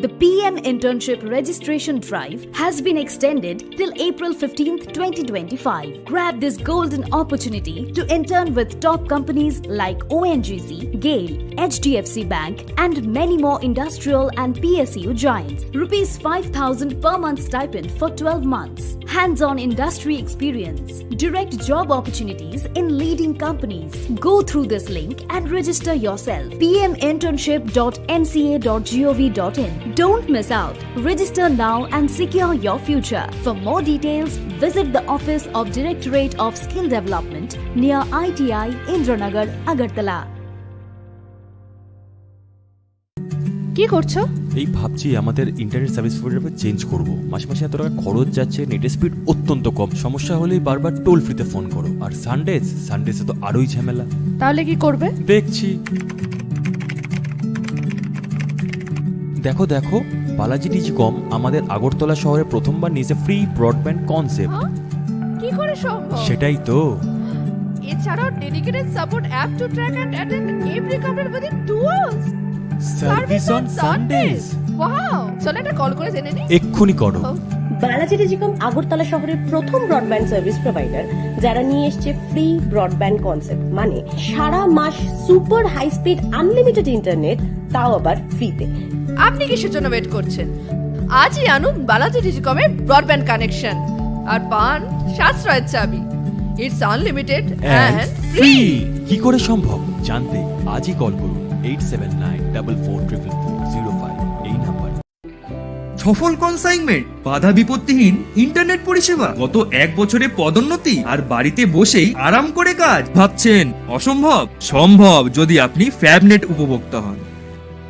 The P M Internship Registration Drive has been extended till April fifteenth, twenty twenty-five. Grab this golden opportunity to intern with top companies like O N G C, GAIL, H D F C Bank, and many more industrial and P S U giants. Rupees five thousand per month stipend for twelve months. Hands-on industry experience. Direct job opportunities in leading companies. Go through this link and register yourself. P M internship dot N C A dot G O V dot in. Don't miss out. Register now and secure your future. For more details, visit the office of Directorate of Skill Development near I T I Indranagar, Agartala. কি করছো? এই ভাবছি আমাদের internet service provider change করব। মাসে মাসে এত টাকা খরচ যাচ্ছে, নেটের স্পিড অত্যন্ত কম, সমস্যা হলেই বারবার টোল ফ্রিতে ফোন করো। আর সানডেজ, সানডেজে তো আরোই ঝামেলা। তাহলে কি করবে? দেখছি। দেখো দেখো, বালাজি টেলিকম আমাদের আগরতলা শহরে প্রথমবার নিয়েছে ফ্রি ব্রডব্যান্ড কনসেপ্ট। হ্যাঁ? কি করে সম্ভব? সেটাই তো। এছাড়াও dedicated support app to track and attend every complaint within two hours. Service on Sundays. Wow! চলো একটা কল করে জেনে নিই। এক্ষুনি করো। বালাজি টেলিকম আগরতলা শহরের প্রথম ব্রডব্যান্ড সার্ভিস প্রোভাইডার, যারা নিয়ে এসছে ফ্রি ব্রডব্যান্ড কনসেপ্ট, মানে সারা মাস super high speed unlimited internet, তাও আবার ফ্রিতে। আপনি কিসের জন্য ওয়েট করছেন? আজই আনুন বালাজি টেলিকমের ব্রডব্যান্ড কানেকশন আর পান সাশ্রয়ের চাবি। It's unlimited and and free. কি করে সম্ভব জানতে আজই কল করুন eight seven nine double four triple four zero five এই নাম্বারে। সফল কনসাইনমেন্ট, বাধা বিপত্তিহীন ইন্টারনেট পরিষেবা, গত এক বছরে পদোন্নতি আর বাড়িতে বসেই আরাম করে কাজ। ভাবছেন অসম্ভব? সম্ভব, যদি আপনি ফ্যাবনেট উপভোক্তা হন।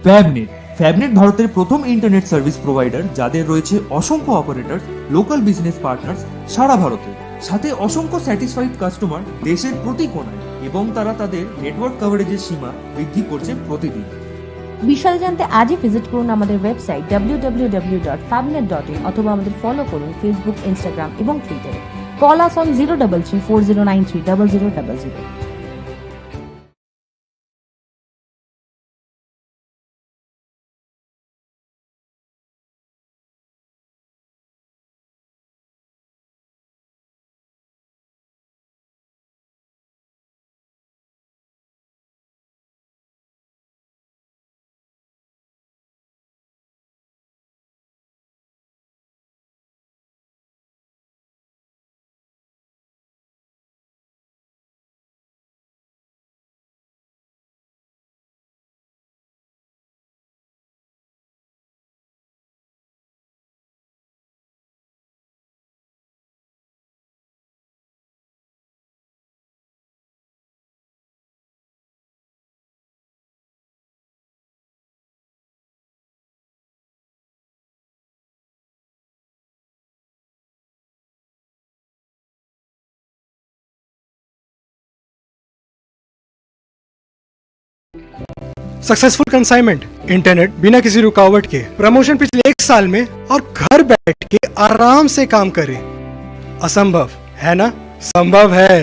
ফ্যাবনেট। ফ্যাবনেট ভারতের প্রথম ইন্টারনেট সার্ভিস প্রোভাইডার, যাদের রয়েছে অসংখ্য অপারেটর, লোকাল বিজনেস পার্টনার্স সারা ভারতে, সাথে অসংখ্য স্যাটিসফাইড কাস্টমার দেশের প্রতি কোণায়, এবং তারা তাদের নেটওয়ার্ক কভারেজের সীমা বৃদ্ধি করছে প্রতিদিন। বিশদ জানতে আজই ভিজিট করুন আমাদের website W W W dot ফ্যাবনেট ডট ইন অথবা আমাদের ফলো করুন ফেসবুক, ইনস্টাগ্রাম এবং টুইটারে। Call us on zero double three four zero nine three double zero double zero. Successful consignment, internet बिना किसी रुकावट के, प्रमोशन पिछले एक साल में और घर बैठ के आराम से काम करें। असंभव है ना? संभव है,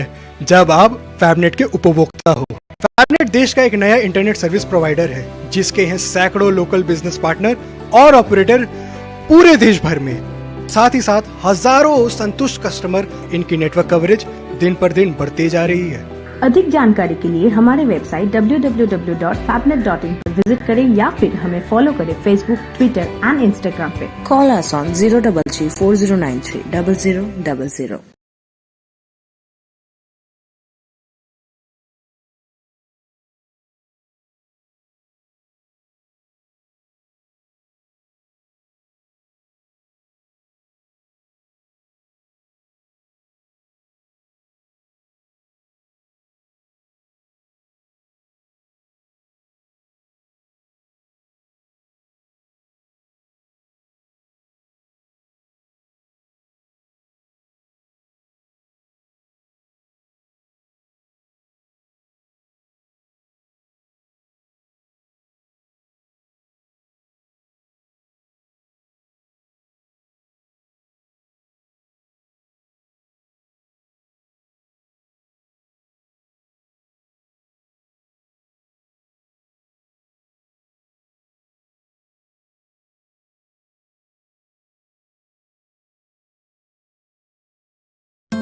जब आप फैबनेट के उपभोक्ता हो। फैबनेट देश का एक नया इंटरनेट सर्विस प्रोवाइडर है, जिसके हैं सैकड़ों लोकल बिजनेस पार्टनर और ऑपरेटर पूरे देश भर में। साथ ही साथ हजारों संतुष्ट कस्टमर, इनकी नेटवर्क कवरेज दिन पर दिन बढ़ती जा रही है। अधिक जानकारी के लिए हमारे website W W W dot फैबनेट डॉट इन पर विजिट करें या फिर हमें फॉलो करें Facebook, Twitter and Instagram पे। Call us on zero double three four zero nine three double zero double zero.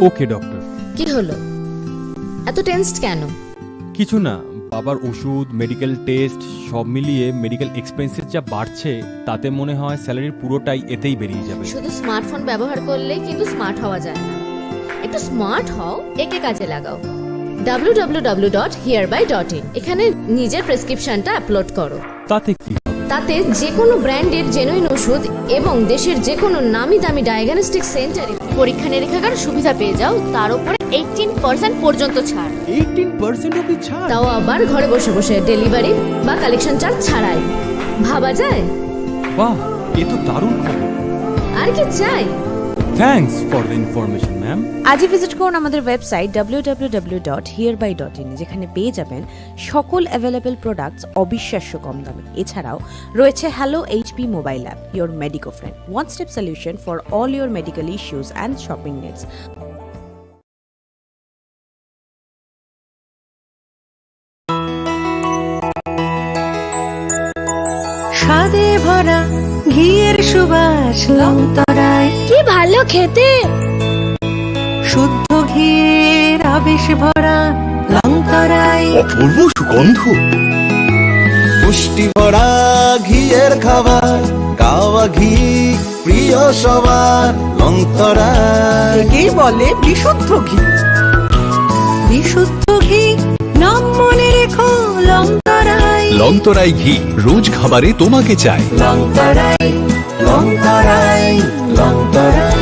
ওকে ডক্টর। কি হলো? এত টেন্সড কেন? কিছু না, বাবার ওষুধ, মেডিকেল টেস্ট, সব মিলিয়ে মেডিকেল এক্সপেন্সেস যা বাড়ছে, তাতে মনে হয় স্যালারির পুরোটাই এতেই বেরিয়ে যাবে। শুধু স্মার্টফোন ব্যবহার করলে কিন্তু স্মার্ট হওয়া যায় না। একটু স্মার্ট হও, একে কাজে লাগাও। ডাব্লিউ ডাব্লিউ ডাব্লিউ ডট হিয়ারবাই ডট ইন, এখানে নিজের প্রেসক্রিপশনটা আপলোড করো। তাতে কি হবে? তাতে যে কোনো ব্র্যান্ডের জেনুইন ওষুধ এবং দেশের যে কোনো নামি দামি ডায়াগনস্টিক সেন্টারে পরীক্ষা নিরীক্ষার সুবিধা পেয়ে যাও, তার উপরে এইটিন পার্সেন্ট পর্যন্ত ছাড়। এইটিন পার্সেন্ট অবধি ছাড়? তাও আবার ঘরে বসে বসে, ডেলিভারি বা কালেকশন চার্জ ছাড়াই। ভাবা যায়? বাহ, এ তো দারুণ খবর। আর কি চাই? Thanks for the information, ma'am. আজই ভিজিট করুন আমাদের website W W W dot হিয়ারবাই ডট ইন, যেখানে পেয়ে যাবেন সকল অ্যাভেলেবল প্রোডাক্টস অবিশ্বাস্য কম দামে। এছাড়াও রয়েছে hello HP mobile app, your Medico friend, one step solution for all your medical issues and shopping needs. স্বাদে ভরা ঘিয়ের সুবাস লংতরায়। কি ভালো খেতে! শুদ্ধ ঘিয়ের আবেশ ভরা লংতরায়। অপূর্ব সুগন্ধ। পুষ্টি ভরা ঘিয়ের খাবার, কাওয়া ঘি প্রিয় সবার, লংতরায়। একেই বলে বিশুদ্ধ ঘি। বিশুদ্ধ ঘি, নাম মনে রেখো লংতরাই। লংতরাই ঘি, রোজ খাবারে তোমাকে চাই। লংতরাই, লংতরাই, লংতরাই।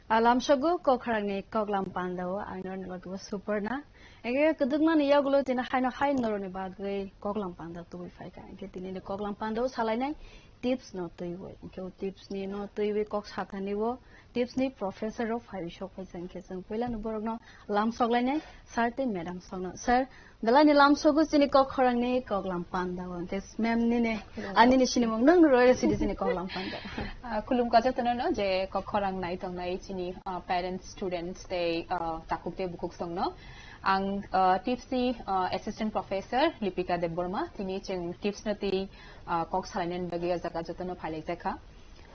A lamsogo kokhrangni koklam pandao ang norokni bagwi bo Suparna. Ege kwdwkmani yagulo tini haino hai norokni bagwi koklam panda tubui phaikha. Ege tinini koklam pandao salainai tips no twiwi. Ege o tips ni no twiwi kok sathani o tips ni professor rok phaiwi sok phaisa. Ege chwng puila no borok no lamsok lainai sir tei madam sokno. Sir, Belai ni lamsogo chini kok khorang ni kok lam panda o. Hwnkhe ma'am nini, ani ni sinimung nung roi resi di chini kok lam panda. Ah, khulumkha jotono no je kok khorang nai tongnai chini, ah, parents, students tei, ah, takhuk tei bukhuk songno. Ang, ah, tips ni, ah, assistant professor Lipika Debbarma, tini chwng tips no tei, ah, kok salainani bagwi o jaga jotono phailaijak kha.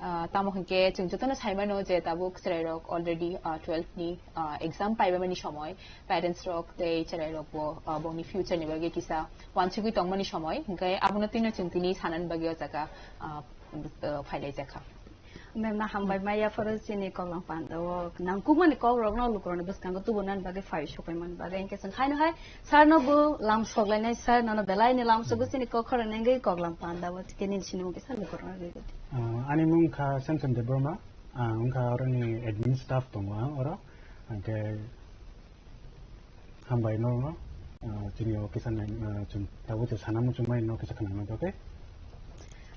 Ah, tamo hwnkhe chwng jotono saimano je tabuk chwrairok already, ah, twelve ni, ah, exam paibamani somoi, parents rok tei chwrairokbo, ah, bongni future ni bagwi kisa wansugwi tongmani somoi, hwnkhe abono twino chwng tini sanani bagwi o jaga, ah, ah, phailaijakha. Ma'am no hambai maya phoro chini koklam panda o nangkukmani kokrokno lukurokni bwskango tubunani bagwi phai sokaimani bagwi, hwnkhe chwng haino hai Sir no bo lam sok lainai, sir nono belai ni lam sok, hmm, sini kok khorang nengwi kok lam panda bo, tike nini sini mungke sir ni korang rwi godi. Ah, ani mung kha Samson Debbarma, ah, wngkha oroni admin staff tongo ang oro, hwnkhe hambai no no, ah, chini o kisa nai, ah, chwng tabuk je sana muchung mai no kisa khwnang no bagwi.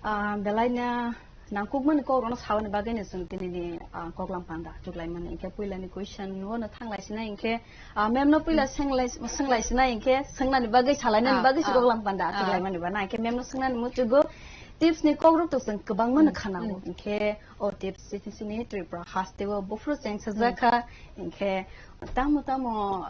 Ah, belai na Nangkukmani kokrokno sabani bagwino chwng tinini, ah, koklam panda achuk laimani. Hinkhe puilani question no thang lai sinai hinkhe, ah, ma'am no puila, hmm, senglai, senglai sinai hinkhe swngnani bagwi salainani, ah, bagwi se, ah, koklam panda achuk, ah, laimani ba na. Hinkhe ma'am no swngnani muchugo tips ni kokrok to chwng kwbangma no, hmm, khanao. Hmm. Hinkhe o tips se sini Tripura haste o buphuru chengsa, hmm, jakha. Hinkhe tamo tamo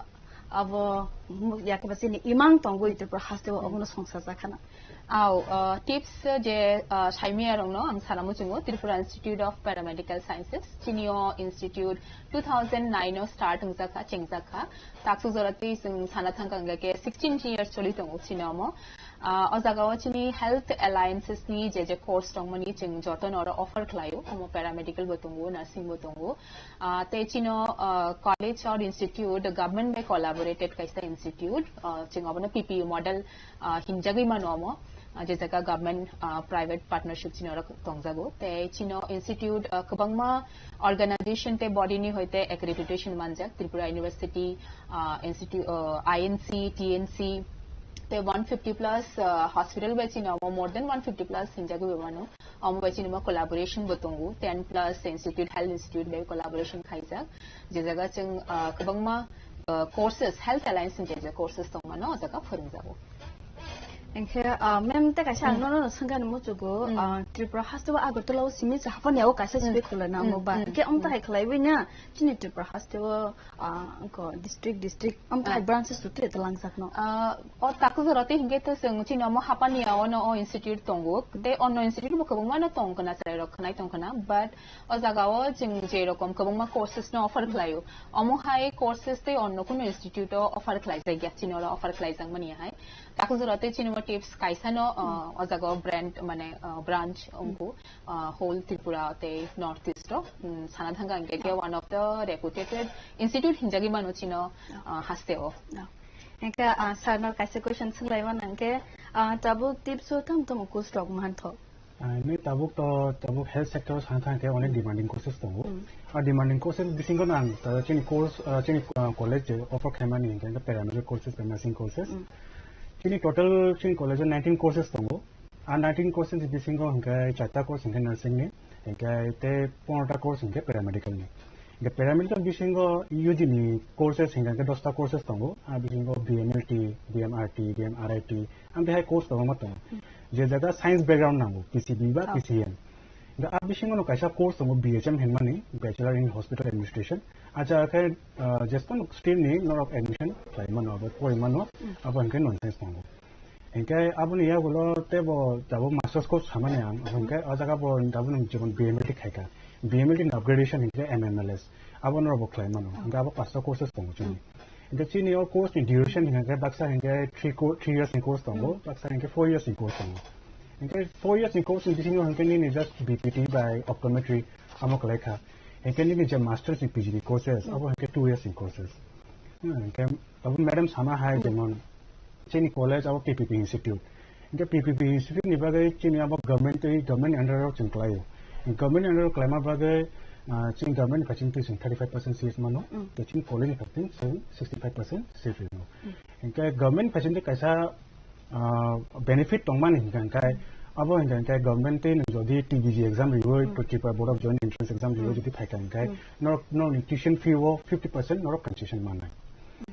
abo mu-, yakhe ba chini imang tongwi Tripura haste o, hmm, obono songsa jakhana. Au, uh, tips je, uh, saimaya rokno ang sana muchungo Tripura Institute of Paramedical Sciences, chini o institute two thousand nine o start wngjakha, chengjakha. Taksuk jora tei chwng sana thangkha hwnkhe sixteen years choli tongo chini omo. Uh, o jaga o chini health alliances ni je je course tongmani chwng jotono oro offer khlaio, omo paramedical bo tongo, nursing bo tongo. Uh, tei chino, uh, college or institute government bai collaborated kaisa institute, uh, chwng obono P P U model ah, hinjagwi mano omo, ah, je jaga government, ah, private partnership chini oro tongjago. Tei chino institute, ah, kwbangma organization tei body ni hoite accreditation manjak, Tripura University, ah, institute, ah, I N C, T N C, tei one fifty plus, ah, hospital bai chini omo more than one fifty plus hinjagwi bo mano. Omo bai chini mo collaboration bo tongo, ten plus institute, health institute bai collaboration khaijak. Je jaga chwng, ah, kwbangma, ah, courses, health alliance ni je je courses tongmano, o jaga phwrwngjago. Hinkhe, ah, ma'am, tei kaisa ang, mm, nono swngkha ni muchugo, mm, ah, Tripura haste o Agartala o simi se haphani yago kaisa, mm, simi khulai na, mm, mo ba. Mm. Hinkhe omo, mm, tahai khlaiwi na, chini Tripura haste o, ah, wngkha district, district, omo tahai, ah, branches rok tei langjak no. Ah, o takhuk jora tei hinkhe to chwng chini omo haphani yago no o institute tongo. Tei onno institute bo kwbangma no tong khna, chwrai rok khnai tong khna, but O jaga o chwng je rokom kwbangma courses no offer khlaio, omo hai courses tei onno kuno institute o offer khlaijak ya, chini oro offer khlaijak mani hai. Takhuk jora tei chini mo tips kaisa no, uh, o jaga o brand mane, uh, branch wngkhu, uh, whole Tripura tei North East o, um, sana thangkha hwnkhe khe one of the reputed institute hinjagwi mano chino, uh, haste o. Hwnkhe, uh, sir no kaisa question swnglaimani hwnkhe, uh, tabuk tips o tamo tamo course rok mantho? Ani tabuk to, tabuk health sector o sana thang khe onek demanding courses tongo. Hmm. A demanding courses bisingo no ang, ta, chini course, ah, chini, ah, college je offer khaimani hinkhe paramedical courses tei nursing courses. Hmm. Chini total chini college o nineteen courses tongo. A nineteen courses bisingo hinkhe charta course hinkhe nursing ni, hinkhe tei pondro ta course hinkhe paramedical ni. Hinkhe paramedical bisingo U G ni courses hinkhe dosta courses tongo. A bisingo B M L T, B M R T, B M R I T, ang tei hai course kwbangma tongo. Hmm. Je jaga science background nango, P C B ba, oh, P C M. Hingke a bisingo no kaisa course tongo B H M hinmani, Bachelor in Hospital Administration. Acha khe, ah, jespan stream ni norok admission khlai mano, abo pori mano, abo hingke non science tongo. Hingke aboni yagulo tebo tabuk masters course samani ang, hingke o jaga bo tabuk nwng jemon B M L T khaika. B M L T ni upgradation hingke M M L S. Abo norok bo khlai mano. Hingke abo pasta courses tongo chini. Hingke chini o course ni duration hingke baksa hingke three co-, three years ni course tongo, baksa hingke four years ni course tongo. Hingke four years ni course ni bisingo hingke nini just B P T by optometry amo khlai kha. Hingke nini je masters ni P G ni courses, abo hingke two years ni courses. Hmm, hingke abo madam sama hai jemon chini college abo P P P institute. Hingke P P P institute ni bagwi chini abo government tei government under o chwng khlaio. Government under o khlaima bagwi, ah, chini government ni facility chwng thirty five percent seat mano, tei chini college ni facility chwng sixty five percent seat rino. Hingke government facility kaisa, ah, benefit tongmani hingka hingke abo hingka hingke government tei nwng jodi T B G exam riwi, Tripura Board of Joint Entrance exam riwi jodi phaika hingke norok, norokni tuition fee o fifty percent norok concession mannai.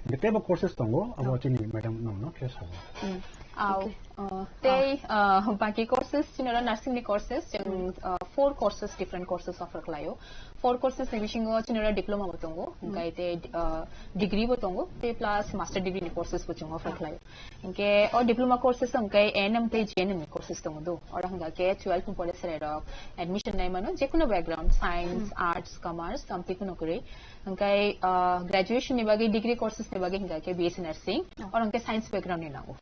Hingke teibo courses tongo, abo chini madam nongno khe sabo. Au, uh, tei, uh, baki courses, chinoro nursing ni courses, chwng, uh, four courses, different courses offer khlaio. Four courses ni bisingo chinoro diploma bo tongo, hingkai tei, uh, degree bo tongo, tei plus master degree ni courses bo chwng offer khlaio. Hingke o diploma courses hingkai A N M tei G N M ni courses tongo do. Oro hingka khe twelve ni pore serai rok admission nai mano, jekuno background, science, arts, commerce, tei kuno kwrwi. Hingkai, ah, graduation ni bagwi, degree courses ni bagwi hingka khe B S C nursing, oro hingke science background ni nango.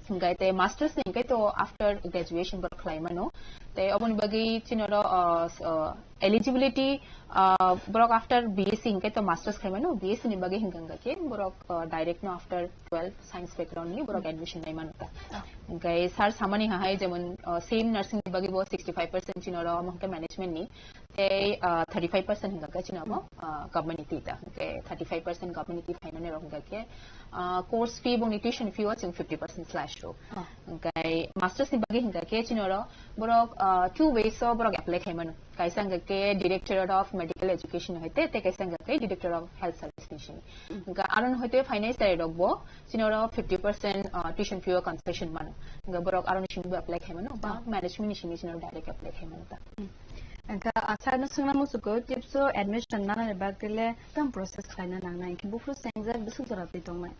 Hingkai tei masters ni hingke to after graduation borok khlai mano. Tei oboni bagwi chinoro, ah, s-, ah, eligibility, ah, borok after B S C hingke to masters khlai mano. B S C ni bagwi hingka hingka khe borok, ah, direct no after twelve science background ni borok admission nai mano ta. Hingkai sir samani hahai jemon, ah, same nursing ni bagwi bo sixty five percent chinoro, omo hingke management ni. Tei, ah, thirty five percent hingka khe chini abo, ah, government ni twi ta. Hingke thirty five percent government ni twi phaimani rok hingka khe, ah, course fee bongni tuition fee o chwng fifty percent slash rw. Hingke masters ni bagwi hingka khe chini oro borok, ah, two ways o borok apply khai mano. Kaisa hingka khe Directorate of Medical Education hai te, tei kaisa hingka khe Directorate of Health Service ni simi. Hingka aro no hoite phainai chwrai rok bo chini oro fifty percent, ah, tuition fee o concession mano. Hingka borok aro ni simi bo apply khai mano, ba management ni simi chini oro direct apply khai mano ta. Hingke, ah, sir no swngna muchungo, tipso admission nanani bagwi le tamo process khlaina nangnai, hingke buphuru chengjak bwswk jora twi tongnai?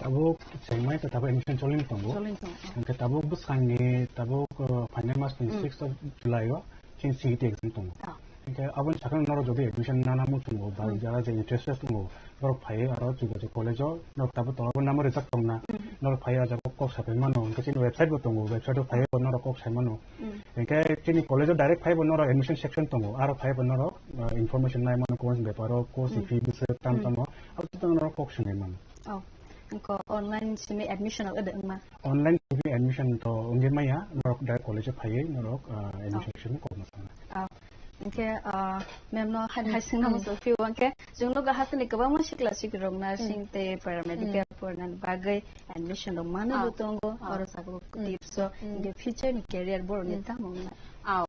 Tabuk chengmai khe tabuk admission cholini tongo. Cholini tongo, oh. Hingke tabuk bwskangni tabuk, uh, final mas ni sixth of July o chini C E T exam tongo. Oh. Hingke aboni sakno norok jodi admission nana muchungo ba jara je interested tongo, norok phaiwi aro Chubachu college o norok tabuk tolabo number rijak tongna. Norok phaiwi o jaga kok sapai mano, hingke chini website bo tongo, website o phaiwi bo norok kok sai mano. Hingke chini college o direct phaiwi bo norok admission section tongo, aro phaiwi bo norok, ah, information nai mano course ni beparo, course ni fee bwswk tam tamo, abo joto norok kok swngwi mano. Oh, hingke online simi admission o ede wngma? Online simi admission to wngwi maya, norok direct college o phaiwi norok, ah, admission simi kok ma sana. Oh. Hingke, ah, ma'am no hai, hai swngna muchung phio, hingke chwng nogo hasteni kwbangma sikla sikrok nursing tei paramedical pornani bagwi admission rok mano bo tongo, oro saka bo tipso, hingke future ni career borok ni tamo wngna? Aw,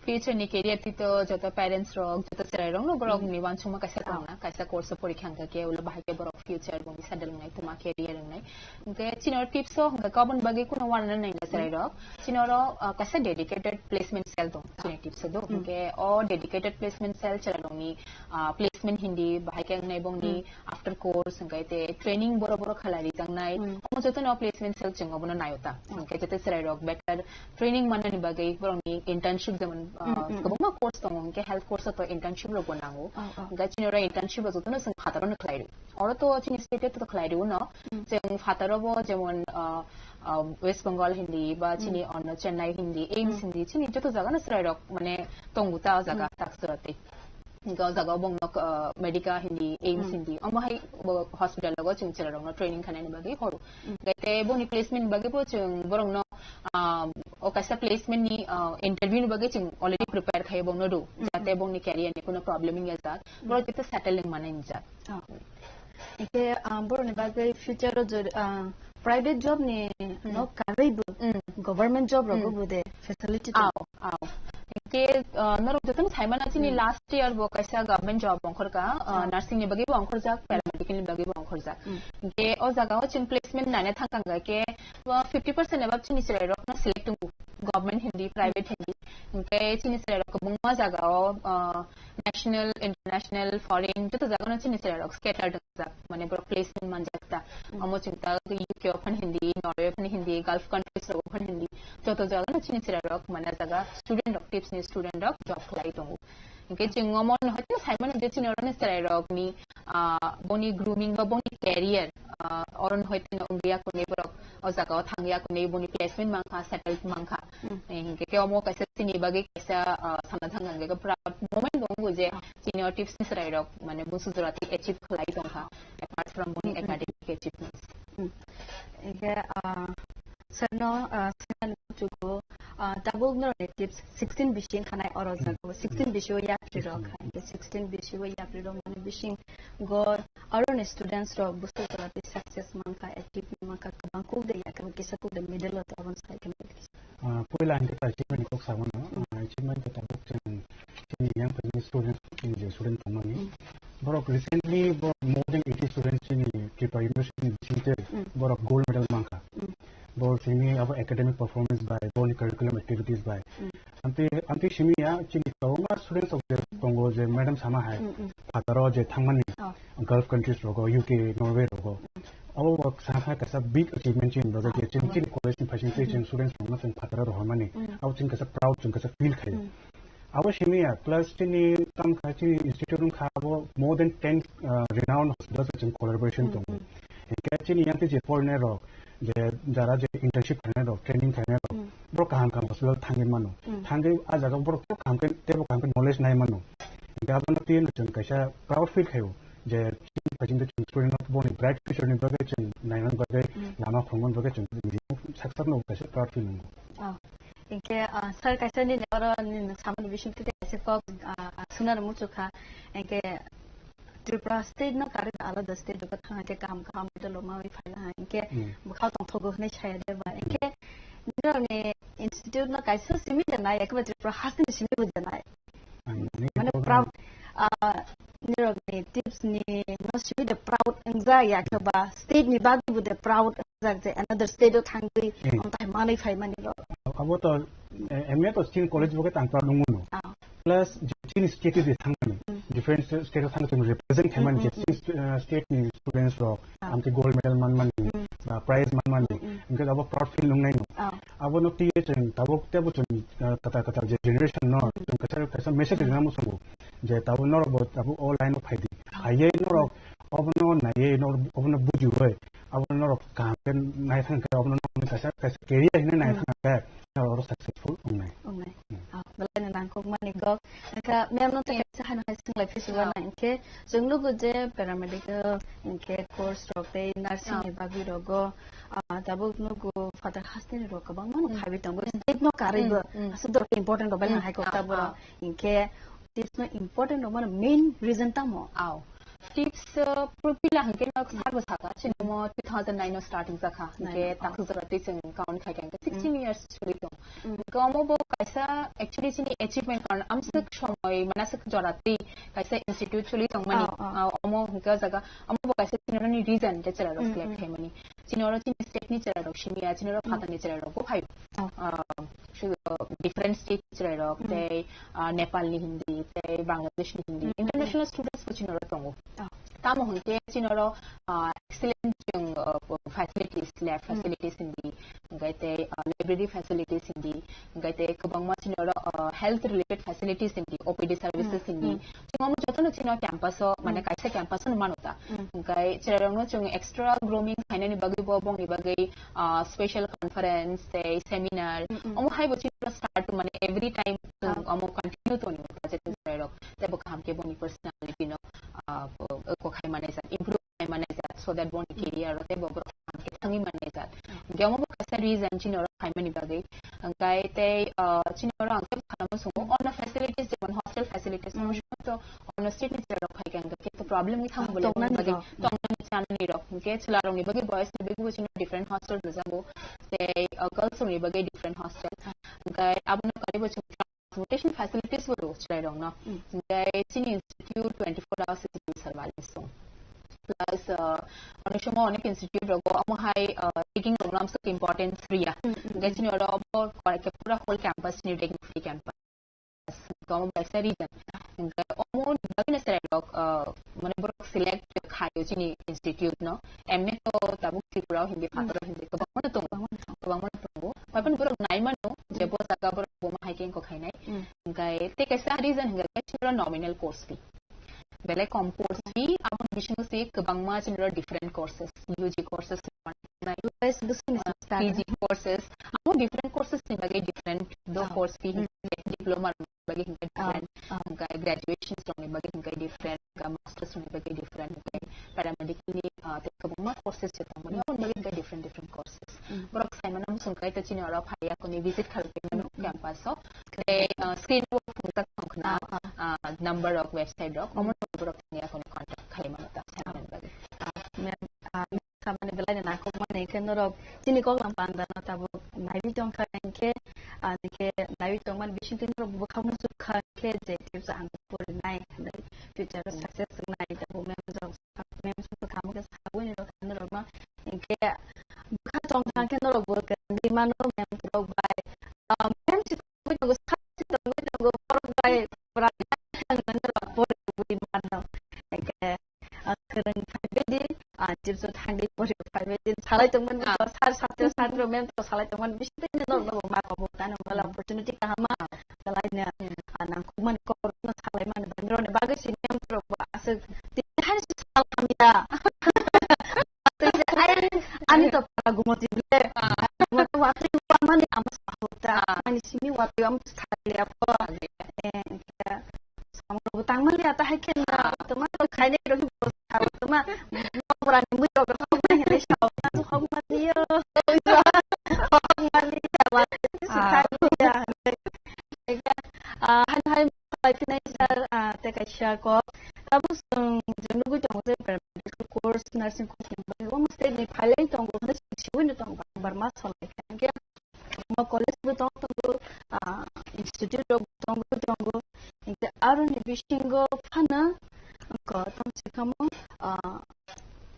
future ni career tito joto parents rok, joto chwrai rok no borok ni wansukma kaisa tongna, kaisa course o porikha hingka khe ulo bahai khe borok future bo ni sadal wngnai, tuma career wngnai. Hingke chini oro tips o hingke khe aboni bagwi kuno uanana nangya chwrai rok. Chini oro, ah, kaisa dedicated placement cell tong chini tips o do. Hingke o dedicated placement cell chwrai rok ni, ah, placement hindi bahai khe wngnai bongni after course hingke te training boro boro khalai rijaknai. Omo joto no placement cell chwng obono naio ta. Hingke joto chwrai rok better training mannani bagwi borok ni internship jemon, ah, kwbangma course tongo hingke health course o to internship rok bo nango. Hingke chini oro internship rok joto no chwng phataro no khlai ri. Oro to chini state o to khlai rw no. Chwng phataro bo jemon, ah, ah, West Bengal hindi ba chini ono Chennai hindi, AIIMS hindi, chini joto jaga no chwrai rok mane tongo ta o jaga takswrati. Hingke o jaga o bongno, ah, Medica hindi, AIIMS hindi. Omo hai bo hospital rogo chwng chwrai rokno training khainani bagwi horo. Hingke te boni placement bagwi bo chwng borokno, ah, o kaisa placement ni, ah, interview ni bagwi chwng already prepare khai bongno do. Jate bongni career ni kuno problem wngya jak. Borok jate settle wng mani wng jak. Oh. Hingke, ah, borokni bagwi future o jodi, ah, private job ni no karwi bo government job rogo bo de facility tong? Aw, aw. Hingke, ah, norok jotono sai mano chini last year bo kaisa government job ongkhor ka, ah, nursing ni bagwi bo ongkhor jak, paramedical ni bagwi bo ongkhor jak. Hingke o jaga o chwng placement naina thang thang khe, ah, fifty percent above chini chwrai rok no select tongo, government hindi, private hindi. Tei chini chwrairok kwbangma jagao, ah, national, international, foreign joto jagano chini chwrairok scattered wngjak, mane borok placement manjak ta. Hmm. Omo chwng ta U K o phan hindi, Norway o phan hindi, Gulf countries rogo phan hindi, joto jagano chini chwrairok mane jaga student rok, TIPS ni student rok job khlai tongo. Hinkhe chwng omo no hoite saimano je chini oroni chwrairokni, ah, boni grooming ba boni career, ah, oroni hoite no wngya kuni borok o jagao thangya kuni boni placement mankha, settled mankha. Hmm. Eh, hinkhe khe omo kaisa chini bagwi kaisa, ah, sana thang hinkhe proud moment bo wngo je chini o TIPS ni chwrairok mane busu jora tei achieve khlai tongkha apart from boni Hmm, hmm. academic achievements. Hmm. Hinkhe, ah, Sir no, ah, sir no chugo, ah, tabuk no TIPS sixteen bising khanai oro Hmm. jago, sixteen Hmm. bising o yapri rok, Hmm. hai, sixteen bising o yapri rok mane bising go oro ni students rok busu jora tei success mankha, achieve mankha, kwbang kuk de ya, kwbang kisa kuk de middle o tabuk sai khe. Ah, puila ang khe ta achievement ni kok samano, Hmm. ah, achievement khe tabuk chwng chini yang phai student, chini je student tongmani. Hmm. Borok recently borok more than eighty students chini Tripura University ni bising tei Hmm. borok gold medal mankha. Hmm. Bo chini abo academic performance bai, boni curriculum activities bai. Mm. Amtwi, amtwi simi ya, chini kwbangma students of the tongo je madam sama hai, Mm, mm. phataro je thangmani, Oh. Gulf countries rogo, U K, Norway rogo. Mm. Abo bo sana hai kaisa big achievement chini bagwi je chini, Ah. chini college ni phaising tei chini Mm. students rokno chwng phataro rohormani. Mm. Abo chini kaisa proud, chwng kaisa feel khayo. Mm. Abo simi ya, plus chini tam kha, chini institute wng kha, abo more than ten, uh, renowned hospitals chwng collaboration Mm, tongo. Mm. Hinkhe chini yang tei je foreigner rok, je jara je internship khainai rok, training khainai rok, Mm. borok kaham kaham hospital thangwi mano. Mm. Thangwi ah jaga borok tebo kaham khe, tebo kaham khe knowledge nai mano. Hinkhe abono twi no chwng kaisa proud feel khaio je chini phaising tei chwng student no boni bright future ni bagwi chwng naimani bagwi Mm. lama khumani bagwi chwng success no kaisa proud feel nango. Oh. Hinkhe, ah, sir kaisa nini oro nini samani bising twi kaisa kok, ah, ah, sunani muchukha. Hinkhe Tripura state no karwi alada state o thangkhe kaham kaham hotel o mawi phaila ha. Hinkhe Hmm. bwkhao tongthogo hwnwi saya de ba. Hinkhe nirokni institute no kaisa simi de nai, ekbar Tripura hasteni simi bo de nai. Ang nini Mane program proud, ah, nirokni TIPS ni no simi de proud wngjak ya khe ba state ni bagwi bo de proud wngjak je another state o thangwi Hmm. amtai manwi phaimani rok. Abo to, eh, M A to chini college bo khe tang proud wngmano. Ah. Plus je chini state o je thangmani, Hmm. different state o thangwi chwng represent khaimani Hmm, je hmm, chini st-, eh, state ni students rok Ah. amtwi gold medal manmani, Hmm. ba prize manmani, Hmm, hmm. Hinkhe abo proud feel wngnaino. Ah. Abono twiwi chwng tabuk teibo chwng, ah, kwtal kwtal je generation no Hmm. chwng kaisa, kaisa message Hmm. rwna muchungo je tabuk norok bo tabuk o line o phaidi. Ah. Phaiwi norok Hmm. obono naiwi norok obono bujiwi abono norok kaham khe naithang khe obono norokni kaisa, kaisa career hinwi Hmm. naithang khe norok oro successful wngnai. Wngnai. Hmm. Ah, belai no nangkukmani kok. Kha ma'am no tei kaisa hano hai swnglaiphi sugo Ah. na hinkhe chwng nugo je paramedical hinkhe course rok tei nursing Ah. ni bagwi rogo, ah, tabuk nugo father hasteni rok kwbangma no Hmm. phaiwi tongo. Hmm. State no karwi Hmm, bo hmm. aswk dorkhe important rok bai Hmm. hai kok Ah, tabuk ah. Hinkhe TIPS no important rok mano main reason tamo? Ao. TIPS, uh, purpila hinkhe no sabo saka, chini mo two thousand nine o start wngjakha. Hinkhe Nine o. Takhuk jora twi chwng count khai khe hinkhe sixteen Hmm. years choli tong. Hmm. Hinkhe omo bo kaisa actually chini achievement karon amswk Hmm. somoi manaswk jora twi kaisa institute choli tongmani. Oh, oh. Ah, omo hinkhe o jaga, omo bo kaisa chini oroni reason je chwrai rok Hmm, select hmm. khaimani. Chini oro chini state ni chwrai rok simi ya, chini oro Hmm. phatar ni chwrai rok bo phai. Oh. Ah, shu-, different state ni chwrai rok, Hmm. tei, ah, Nepal ni hindi, tei Bangladesh ni hindi. Hmm, hmm, International hmm. students bo chini oro tongo. Oh. Tamo hinkhe chini oro, ah, excellent chwng, ah, facilities, lab Hmm. facilities hindi, hinkhe tei, ah, library facilities hindi, hinkhe tei kwbangma chini oro, ah, health related facilities hindi, O P D services Hmm, hindi. hmm. Chwng omo jotono chini o campus o, mane Hmm. kaisa campus o no mano ta. Hmm. Hinkhe chwrai rokno chwng extra grooming khainani bagwi bo bongni bagwi, ah, special conference tei seminar. Hmm, hmm. Omo hai bo chini oro start mane every time chwng Ah. omo continue tongwi mano ta je chwrai rok. Tei bo kaham khe boni personality no, ah, ko, ko khai manai jat, improve khai manai jat, so that boni Hmm. career o tei bo borok kaham khe thangwi manai jat. Hmm. Hinkhe omo bo kaisa reason chini oro khaimani bagwi. Hinkhe tei, ah, chini oro ang khe khana muchungo, Hmm. ono facilities jemon hostel facilities, Hmm. ono state ni chwrai rok phai khe hinkhe to problem ni thang Ah, bole tongnani bagwi rok. Tongnani chanani rok. Hinkhe chwla rokni bagwi boys ni bagwi bo chini different hostel rwjago. Tei, ah, girls rokni bagwi different hostel. Ah. Hinkhe abono karwi bo chwng transportation facilities bo rwo chwrai rokno. Mm. Hinkhe chini institute twenty-four hours C C T V surveillance tong. Plus, ah, onek somo onek institute rogo omo hai, ah, ragging rokno amswk importance riya. Mm, mm, Hinkhe mm. chini oro obo kora khe pura whole campus ni ragging free campus. Tamo bai sa reason. Hingke omo bagwino chwrairok, ah, mane borok select khaio chini institute no. Emni to tabuk Tripura o hindi, phataro hindi, kwbangma no tongo. Kwbangma no tongo. Haikhe borok nai mano je bo jaga borok bo ma hai khe wngkha khainai. Mm. Hingke tei kaisa reason hingke chini nominal course fee. Belai kom course fee, amo bisingo si kwbangma chini different courses, U G courses, Guys, busi ni ah, start. P G courses, amo different courses ni bagwi different do Ah. course fee Hmm. hingke diploma ni bagwi hingke Ah, different, ah. hingke graduation rok ni bagwi hingke different, hingke masters rok ni bagwi different, hingke paramedical ni, ah, tei kwbangma courses se tongmani, Hmm. aboni bagwi hingke different different courses. Hmm. Borok saimano muchung kai to chini oro phaiya kuni visit khalai mano Hmm. campus o. Tei, ah, screen o phunukjak tong khna, Ah, ah. ah, number rok website rok, Hmm. omo borok thangya kuni contact khalai mano ta saimano bagwi. Ah, ma'am, ah, samani belai ni nangkukmani khe norok chini koklam panda no tabuk naiwi tongkha hinkhe, ah, hinkhe naiwi tongmani bisingtwi norok bwkha muchuk kha hinkhe je tips ang porinai hinwi future o success wngnai tabuk ma'am rok, ma'am rok kamo khe sawi ni rok norok no hinkhe bwkha tongkha hinkhe norok bo kwrwngwi mano ma'am rok bai, ah, ma'am si tongwi tongo, sak si tongwi tongo, borok bai kwrwng mano. Hinkhe ah, kwrwng phaibaidi, ah, chipso thangdi pori phaibaidi, salai tongmani Ah. to sar satro satro mem to salai tongmani bising tei norok no ma kobo tano bala Hmm. opportunity kahama salai na, Hmm. ah, nangkukmani kok no salai mani bangni rok ni bagwi si mem rok bo aswk tini hai si sal hamya. Tei ani to para gumoti bile, Ah. gumoti watwi wamani amo sahota, Ah. ani simi watwi amo thali apo. Ah, eh, Samung bo tangmani ata hai khe na, Ah. tongma to khainai rok bo sao, tongma nokra ni mui rok rok nai hinai sao, na to hok mani yo, hok mani ya, wa, Ah. sithai ya, ah, han hai, hai phinai sa, ah, te kaisa ko, tabuk chwng je nugui tongo je paramedical course, nursing course ni bagwi, omo state ni phailai tongo, hinui chwng siwi no tongo, Burma solai kha, hinkhe, Omo college bo tong tongo, ah, institute rok bo tongo, tongo. Hinkhe aroni bisingo phano ko tamo se kamo, ah,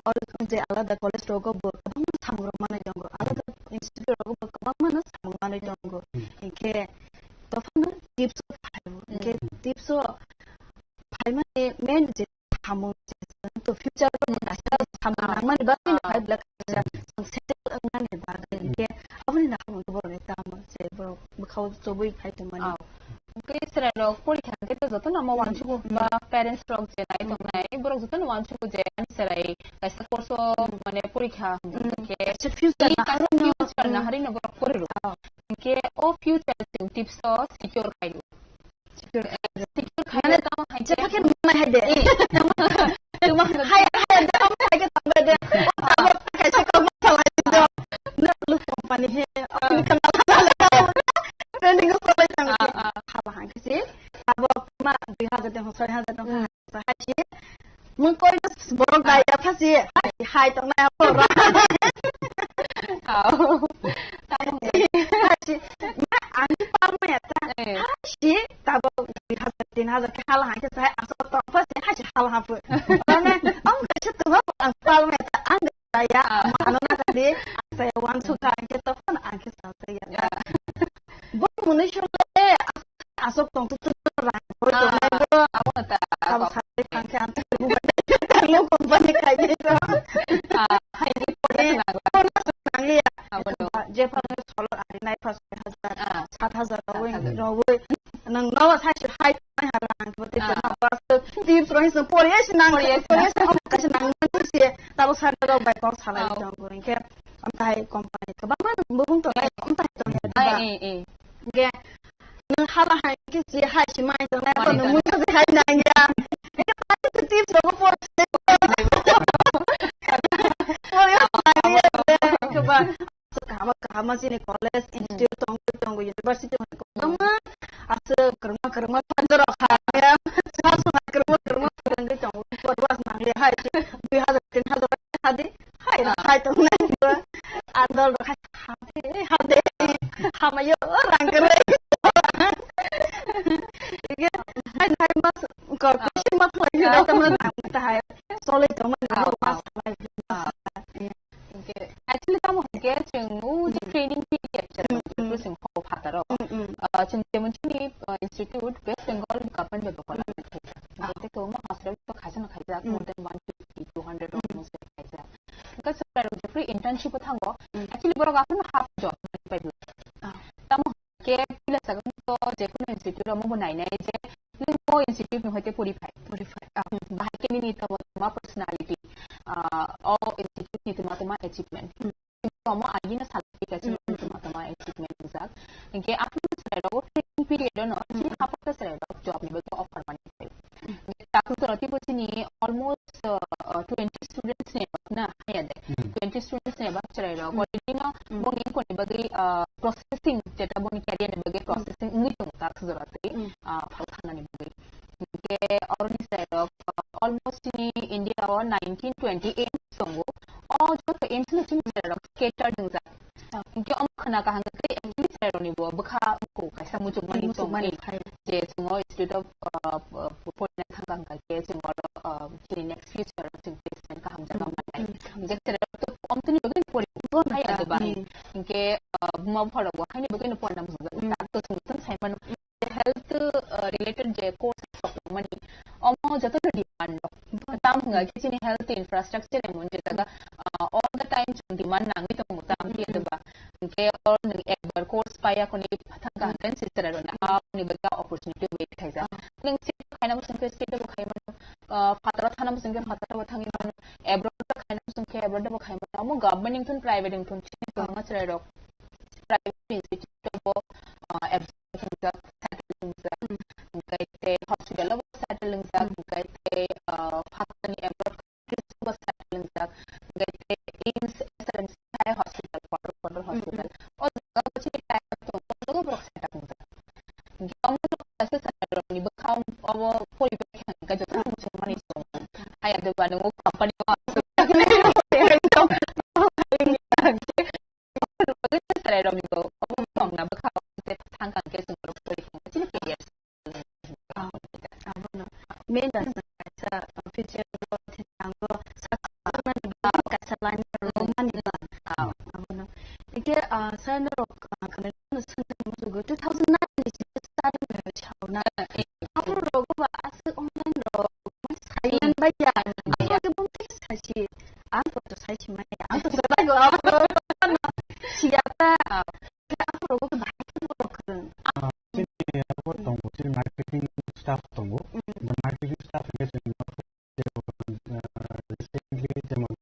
oro je alada college rogo bo kwbangma samung rok manwi tongo, alada institute rogo bo kwbangma no samung manwi tongo. Hmm. Hinkhe to phano tips o phaio. Hinkhe Hmm. tips o phaimani main je samung je to future o kaisa samung Ah. nangmani bagwi no Ah. phai belai kaisa settle wngnani bagwi. Hmm. Hinkhe aboni nangkukmani borokni tamo je borok bwkhao chobwi phai tongmani. Ah. Hinkhe chwrairok porikha hinkhe to jotono omo Hmm. uansugo Hmm. ba parents rok je nai Hmm. tongnai borok jotono uansugo je ani chwrai kaisa course o Hmm. mane porikha Hmm. hinkhe Kaisa future i kaisa naharino. future Hmm. naharino borok pori rw. Ah. Hinkhe o future chwng tips o secure khai rw. Secure, eh, secure khai Mane, tamo hai je. Jepha khe nungnai hai de. Eh. Tamo hai, hai de, tamo hai khe tamo de. Tamo kaisa kok salai do. Na lu company he. Ah. Training ko salai tamo. Ah, ah. Haba hang khe si. Abo ma dui hajar tong, soi hajar tong. Hmm. Hai si. Mung koi no borok dai ya phasi. Hai, hai tong na abo. Ah. Tamo hai si. Ma ang palma ya ta. Eh. Hai si. Tabok dui hajar, tin hajar khe hala hang khe sai aswk tong pha se hai se hala hapui. Mane, ang kaisa tongma ang palma ta ang kaya Ah. mano na kadi saya wan suka ang khe tokon ang khe sa saya. Ya. Bo muni shole aswk tong tu tu rang boi Ah, tong bo. Abo ta. Abo sai hang khe ang lo company kai ni to. Ah, hai ni pore Eh, na. Nang ya. Abo no. Je pa solo ari nai pas Ah. sat hajar rawi, Sat hajar. Rawi. Nang no sai se hai mai har ang ko te Ah. Na pas tips roi se pori se nang Pori se. Pori se om ka se nang nang se ta bo sar da bai kok salai Ah. Tong ko ke am tai company ka ba ma bu bung to tai om tai to Ai, ba. Eh, eh. Ge nang hala hai ke si hai si mai to na Mai to to. Mu to hai nang ya. Ke pa tips ro pori se. Pori se nang ya ke ba. Kahama, kahama chini college, Hmm. Institute tong, tong, university tong, kwbangma aswk kwrwngma, kwrwngma phanjak rok ha, ya, sal sal kwrwngma, kwrwngma phanjak tong, poriwas nangli hai, dui hajar, tin hajar hai, hadi, hai, Ah. Hai tong nai, andal rok hai, hadi, hadi, hamayo, rang kwrwi. Hai, hai, mas, ko, Ah. Kusi mas, Ah. Hai, tong nai, hai, solid tong nai, Ah, mas, ah. Hai. Ah. Hinkhe, actually, tamo hinkhe chwng o je Hmm. Training period se Hmm, hmm. Chwng ho pha phataro. Mm, mm. Ah, chwng jemon chini, ah, institute West Bengal government bai bo collaborate khaijak. Ah. Tei kwbangma hospital to khaisa no khaijak, Mm. more than one fifty, two hundred Mm. almost khaijak. Hwnkhe chwrai rok jephru internship o thango, Mm. actually borok aphano half job manwi pai bo. Ah. Tamo hwnkhe puila sagang to jephru institute omo bo nainai je nwng o institute no hoite pori phai. Pori phai. Ah. Hmm, bahai khe nini tamo tama personality, ah, o institute ni tama tama achievement. Hmm. Omo agini salai kha chini Mm, mm, tama tama achievement wngjak. Hwnkhe aphuru chwrai rok o training period o no chini Mm. hapta chwrai rok job ni bagwi offer mani phai. Mm. Hwnkhe takhuk jora teibo chini almost, uh, uh, twenty students ni na haya de. Mm. Twenty students ni bak chwrai rok Mm. already no Mm. boni wngkoni bagwi, uh, processing jeta boni career ni bagwi Mm. processing wngwi tongo takhuk jora tei, Mm. uh, phal thangnani bagwi. Hwnkhe oroni chwrai rok, uh, almost chini India o nineteen twenty aims tongo. O joto aims no chini chwrai rok scattered wngjak. Hwnkhe omo khwna kaham khe actually chwrai rokni bo bwkha bukhuk kaisa muchungmani Muchungmani tongwi phai. Je chwng o Institute of, uh, uh, Foreign thangkha hwnkha khe chwng oro, uh, chini next future o chwng placement kaham jaga Mm, mannai. Mm, Hwnkhe chwrai rok to omtwini bagwi pori Pori phai phai, ado bahai. Mm. Hwnkhe, uh, buma bupha rok bo haini bagwi no porina muchungjak. Mm. Tato chwng chwng sai mano. Health, uh, related je course rok mani omo joto no demand rok. Tam hwnga khe chini health infrastructure emon je jaga, uh, all the time chwng demand nangwi tongo tam khe doba. Hwnkhe or nwng ekbar course paiya khoni thangkha hwnkhe se chwrai rokni aboni bagwi opportunity wait khaijak. Nwng state o khaina muchung khe state o bo khai mano, uh, phataro thana muchung khe phataro bo thangwi mano, abroad o khaina muchung khe abroad o bo khai mano. Omo government wngthun private wngthun chini kwbangma chwrai rok private institute o bo, uh, absorb wngjak, settle wngjak, hwnkhe tei hospital o bo settle wngjak, hwnkhe tei, uh, phatani abroad countries o bo settle wngjak, hwnkhe tei aims, S R M C hai hospital, Kotor Kotor hospital. O jaga o chini private tongo, o jaga borok settle wngjak. Hwnkhe omo no kaisa chwrai rokni bwkha o bo poribai khe hwnkhe joto muchungmani tongo. Haya doba nwngo company o chwrai rokni bo obo wngna bwkha o se thang kang khe chwng rok pori khe chini career. Ah, abono. Main rasta kaisa, ah, future o thinango sakmani kaisa line rok mani ba. Ah. Abono. Ike, ah, sana rok, ah, kami no sana musugo two thousand nine ni sita sana chawna. Apo rogo ba aswk online rok sayan baya. Apo ke bumti sachi. Ang photo sachi maya. Ang photo sachi maya. Siya ta. Aphuru bo bahai khe borok kwrwng. Ah, chini abo tongo, chini marketing staff tongo. Mm. The marketing staff hwnkhe chwng, ah, recently jemon,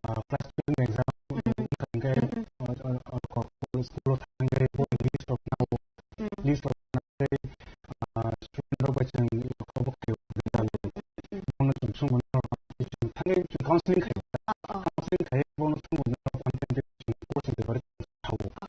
ah, class twelve exam Mm. wngkha hwnkhe, Mm. ah, ah, ah, kok school o thangwi bo list rok nangwi, Mm. list rok nangwi, ah, student rok bai chwng kok bo khe Mm. bono chwng swngmano chwng thangwi chwng counseling khai, Ah, ah. Counseling khai bono swngmano chwng course ni bebari thago. Ah.